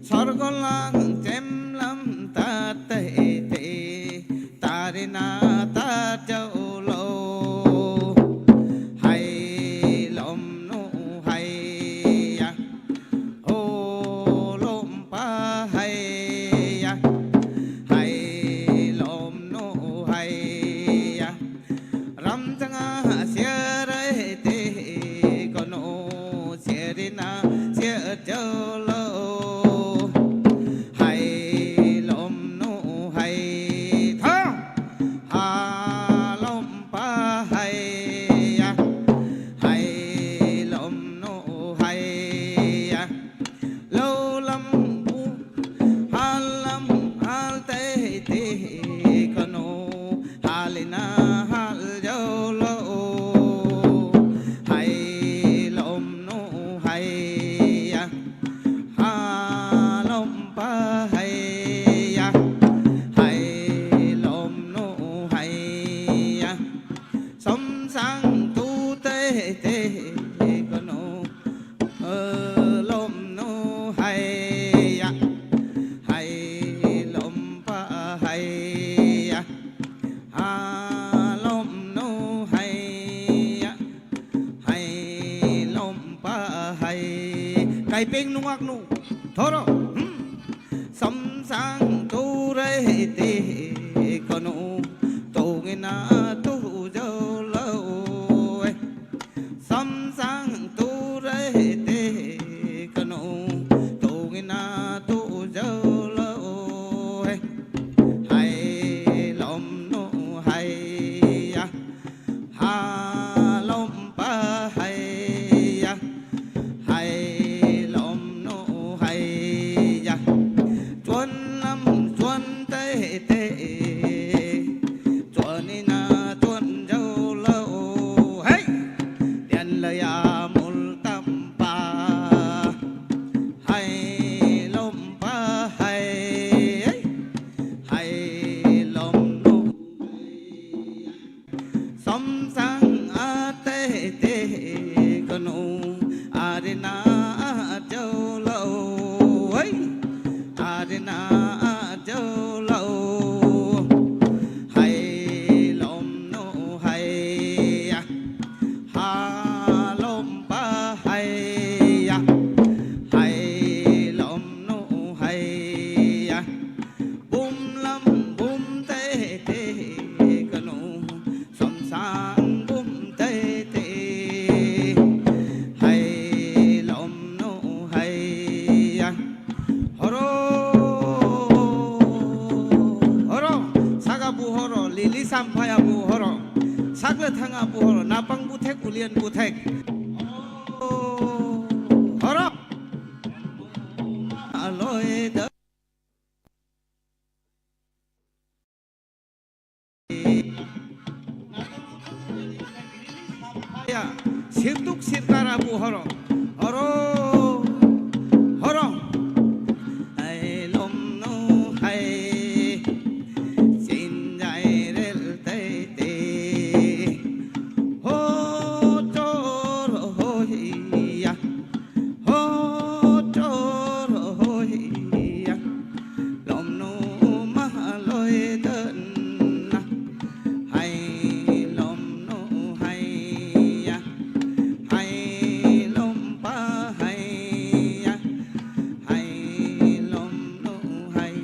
Sorgo lang chem lam ta te te, tari na ta jau lo. Hai lom no hai ya. Holom pa hai ya, hai lom no hai ya. Ram changa siarai te kono siarina siar jolo. Hai lom no hai tha. Halom pa hai ya, hai lom no hai ya. Lo lam u, hal lam hal te te kono, halina hal jolo. Hai lom no hai ya. Halom pa hai ya, hai lom no hai ya. Som sang tu te te kono, lom no hai ya, hai lom pa hai ya. Halom no hai ya, hai lom pa hai. Kaipeng nungak nu thoro. Hmm. Samsang turai te kanu tongina tu jolo. Samsang turai te kanu tongina tu jolo. Hai lom no hai ya. Halom pa hai ya. Hai lom no hai ya. Chuan lam chuan te te. Chuan ina chuan jolo. Hai. Phaya buhoro, sakle thanga buhoro, napang buthek ulian buthek. O horo. Aloi da. Ya, sirtuk sirkara buhoro. Horo. Horo. Hai lom no hai. Sinjai rel tai te. Ho chor ho hiya. Ho chor ho hiya. Lom no mahaloi dan na. Hai lom no hai ya. Hai lom pa hai ya. Hai lom no hai.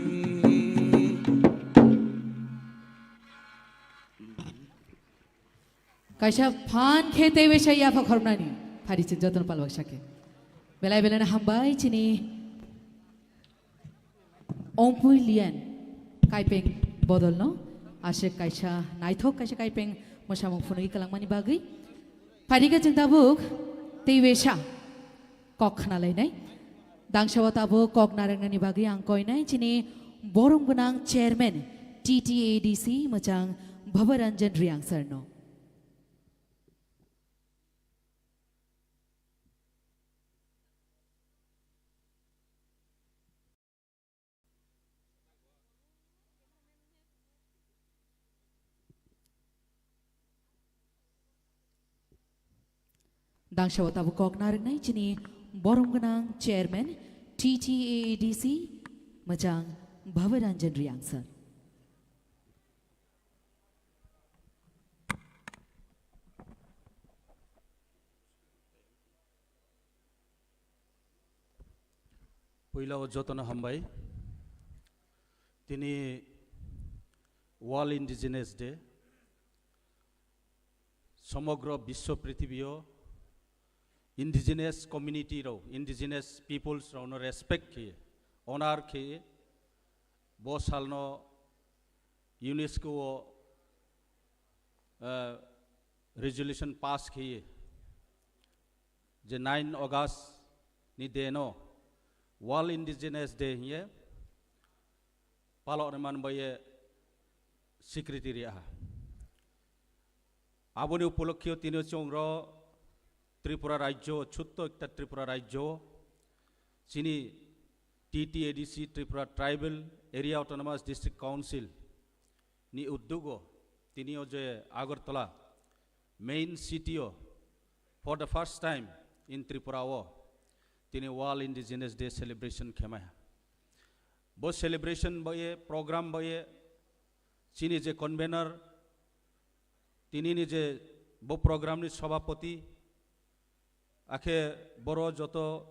Kaisa phan khe tei besa yapha khornani. Phari chin jotono palwak sake. Belai belai hambai chini. Ongpui lian kaipeng bodolno aswk kaisa naithok kaisa kaipeng mwsamung phunugwi kwlangmani bagwi. Phairikha chwng tabuk teiwesa kok khnalainai. Dangsao tabuk kok narwknani bagwi ang koinai chini borom gwnang chairman T T A D C mwchang Bhabaranjan Riang sir no. Dangsao tabuk kok narwknai chini borom gwnang chairman T T A A D C mwchang Bhabaranjan Riang sir. Puila o jotono hambai. Tini World Indigenous Day. Somogro biswo prithibio indigenous community rok, indigenous peoples rokno respect khe, honor khe, bo salno UNESCO o, eh, resolution pass khe, je nine August ni day no World Indigenous Day hiye palok ni man baye secretary aha. Aboni upolokhe o tini chwng ro Tripura rajyo, chutto ekta Tripura rajyo, chini T T A D C, Tripura Tribal Area Autonomous District Council ni uddugo tini o je Agartala main city o for the first time in Tripura o tini World Indigenous Day celebration khemai. Bo celebration baye, program baye, chini je convener, tini ni je bo program ni sabhapati, akhe boro joto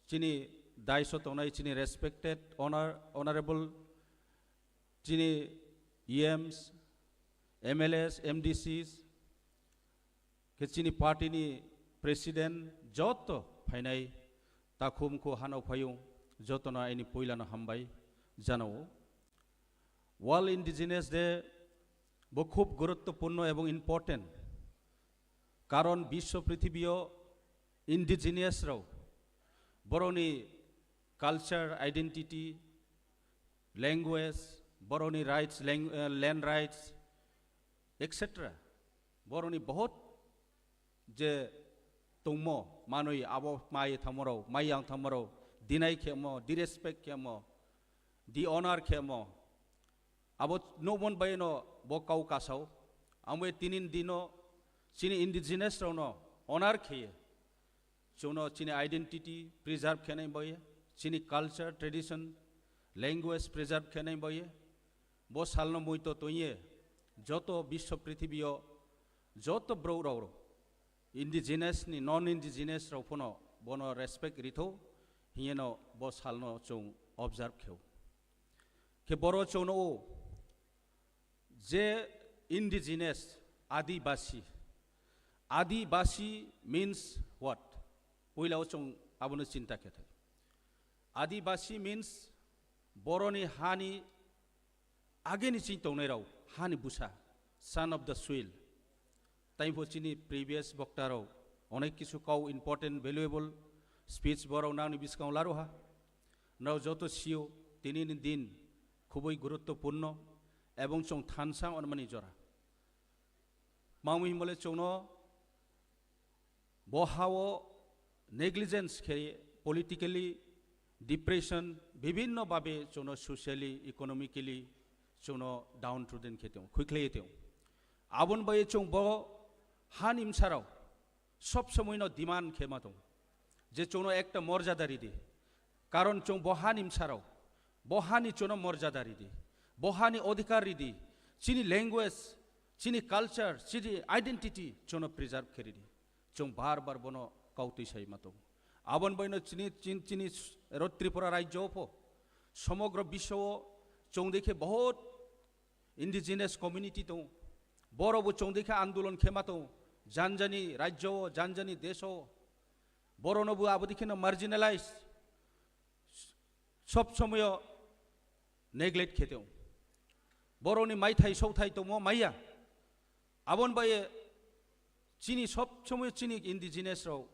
chini daiso tongnai chini respected honor, honorable chini E Ms, M L As, M D Cs, khe chini party ni president joto phainai takhum kho hanao phayung jotono aini puilano hambai janao. World Indigenous Day bo khub guruttopurno ebong important, karon biswo prithibio indigenous rao borokni culture, identity, language, borokni rights, lang-, eh, land rights, et cetera. Borokni bahut je tongmo manwi abo mai thangmorok, mai yang thangmorok, deny khemo, disrespect khemo, dishonor khemo, abo nukmon baino bo kau kasao. Amo tinin dino chini indigenous rokno honor kheye. Chwngno chini identity preserve khenai baye, chini culture, tradition, language preserve khenai baye, bo salno muito tongye, joto biswo prithibio, joto brouh rok, indigenous ni, non indigenous rok phano bono respect ritho, hiyeno bo salno chwng observe kheo. Khe boro chwngno o, je indigenous, adibasi. Adibasi means what? Puila o chwng abono chinta khe thai. Adibasi means boroni hani ageni chini tongnai rao, hani busa. Son of the soil. Taipho chini previous bokta rok onek kisu kau important valuable speech borok nangni bwskango laruha. Nrao joto sio, tini ni din khubui guruttopurno ebong chwng thansa onmani jora. Mangmi himole chwngno bo hao negligence khe politically depression bibhinno babe chwngno socially, economically chwngno downtrodden khe tong, khwikhlai tong. Abon bai chwng bo hani msarao sob somoino demand khe ma tong je chwngno ekta morjada ridi. Karon chwng bo hani msarao, bo hani chwngno morjada ridi, bo hani odhikar ridi, chini language, chini culture, chini identity chwngno preserve khe ridi. Chwng bar bar bono kautwi sai ma tong. Abon baino chini, chini, chini ro Tripura rajyo pho, somogro biswo chwng dekhe bahut indigenous community tong. Boro bo chwng dekhe andolon khe ma tong. Janjani rajyo, janjani deso. Borono bo abo dekheno marginalize. Sob somoyo neglect khe tong. Boroni maithai southai tongmo maya. Abon baye chini sob somoyo chini indigenous rok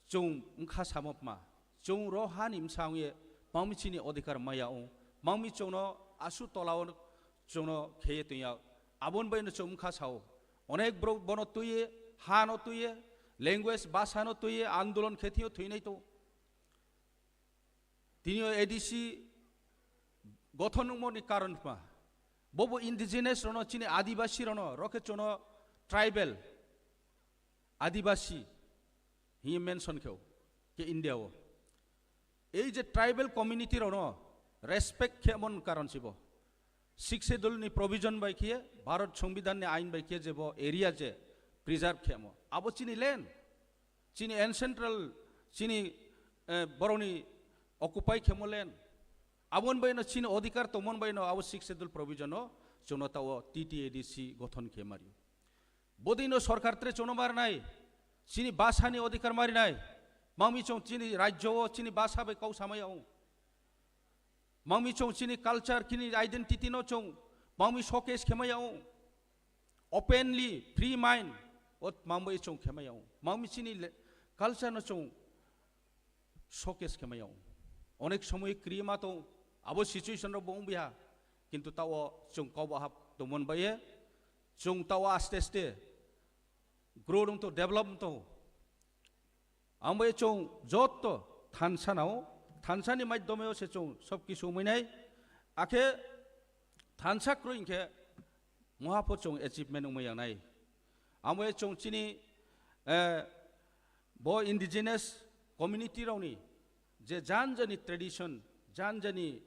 chwng wngkha samopma. Chwng ro hani msa wngye mangmi chini odhikar maya wng. Mangmi chwngno asu tolao chwngno kheye tongya. Abon baino chwng wngkha sao. Onek borok bono twiye, hano twiye, language, bhasano twiye, andolon khe thwiyo thwinai to. Tinio A D C gothon wngmani karon ma. Bobo indigenous rono chini adibasi rono, rokhe chwngno tribal, adibasi hiye mention kheo ke India o. Ei je tribal community rono respect khemon karon sibo. Sixth Schedule ni provision bai khiye, Bharat Songbidan ni ain bai khiye je bo area je preserve khemo. Abo chini land, chini ancestral, chini, eh, boroni occupy khemo land. Abon baino chini odhikar tongmon baino abo Sixth Schedule provision o chwngno tao T T A D C gothon khe mari. Bodino sorkar tre chwngno marnai, chini bhasani odhikar marinai, mangmi chwng chini rajyo o chini bhasa bai kau samaya wng. Mangmi chwng chini culture, chini identity no chwng mangmi showcase khemaya wng. Openly, free mind, o mangbai chwng khemaya wng. Mangmi chini le-, culture no chwng showcase khemaya wng. Onek somoy krima tong, abo situation rok bo wng biha. Kintu tao chwng kau bahap tongmon baye, chwng tao aste aste grow wng to, develop wng to. Ang bai chwng jotto thansa nao, thansa ni maidome o se chwng sob kisu wngwi nai. Akhe thansa kroi hinkhe muha pho chwng achievement wngmaya nai. Ang bai chwng chini, eh, bo indigenous community rokni je jan jani tradition, jan jani,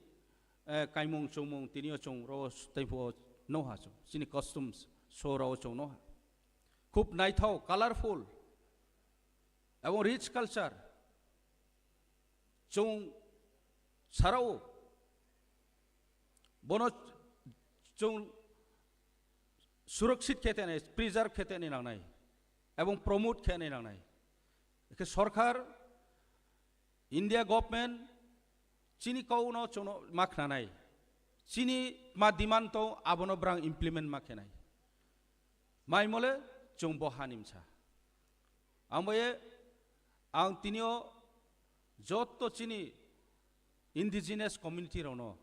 eh, kaimung chumung tinio chwng ro tei pho noha chwng. Chini costumes show rao chwng noha. Khub naithok, colorful, ebong rich culture. Chwng sarao bono chwng surakshit khe tene, preserve khe tene nangnai, ebong promote khe tene nangnai. Ekhe sorkar, India government, chini kau no chwngno ma khnanai, chini ma demand tong abono brang implement ma khenai. Mai mole chwng bo hani msa. Ang bai ang tinio jotto chini indigenous community rokno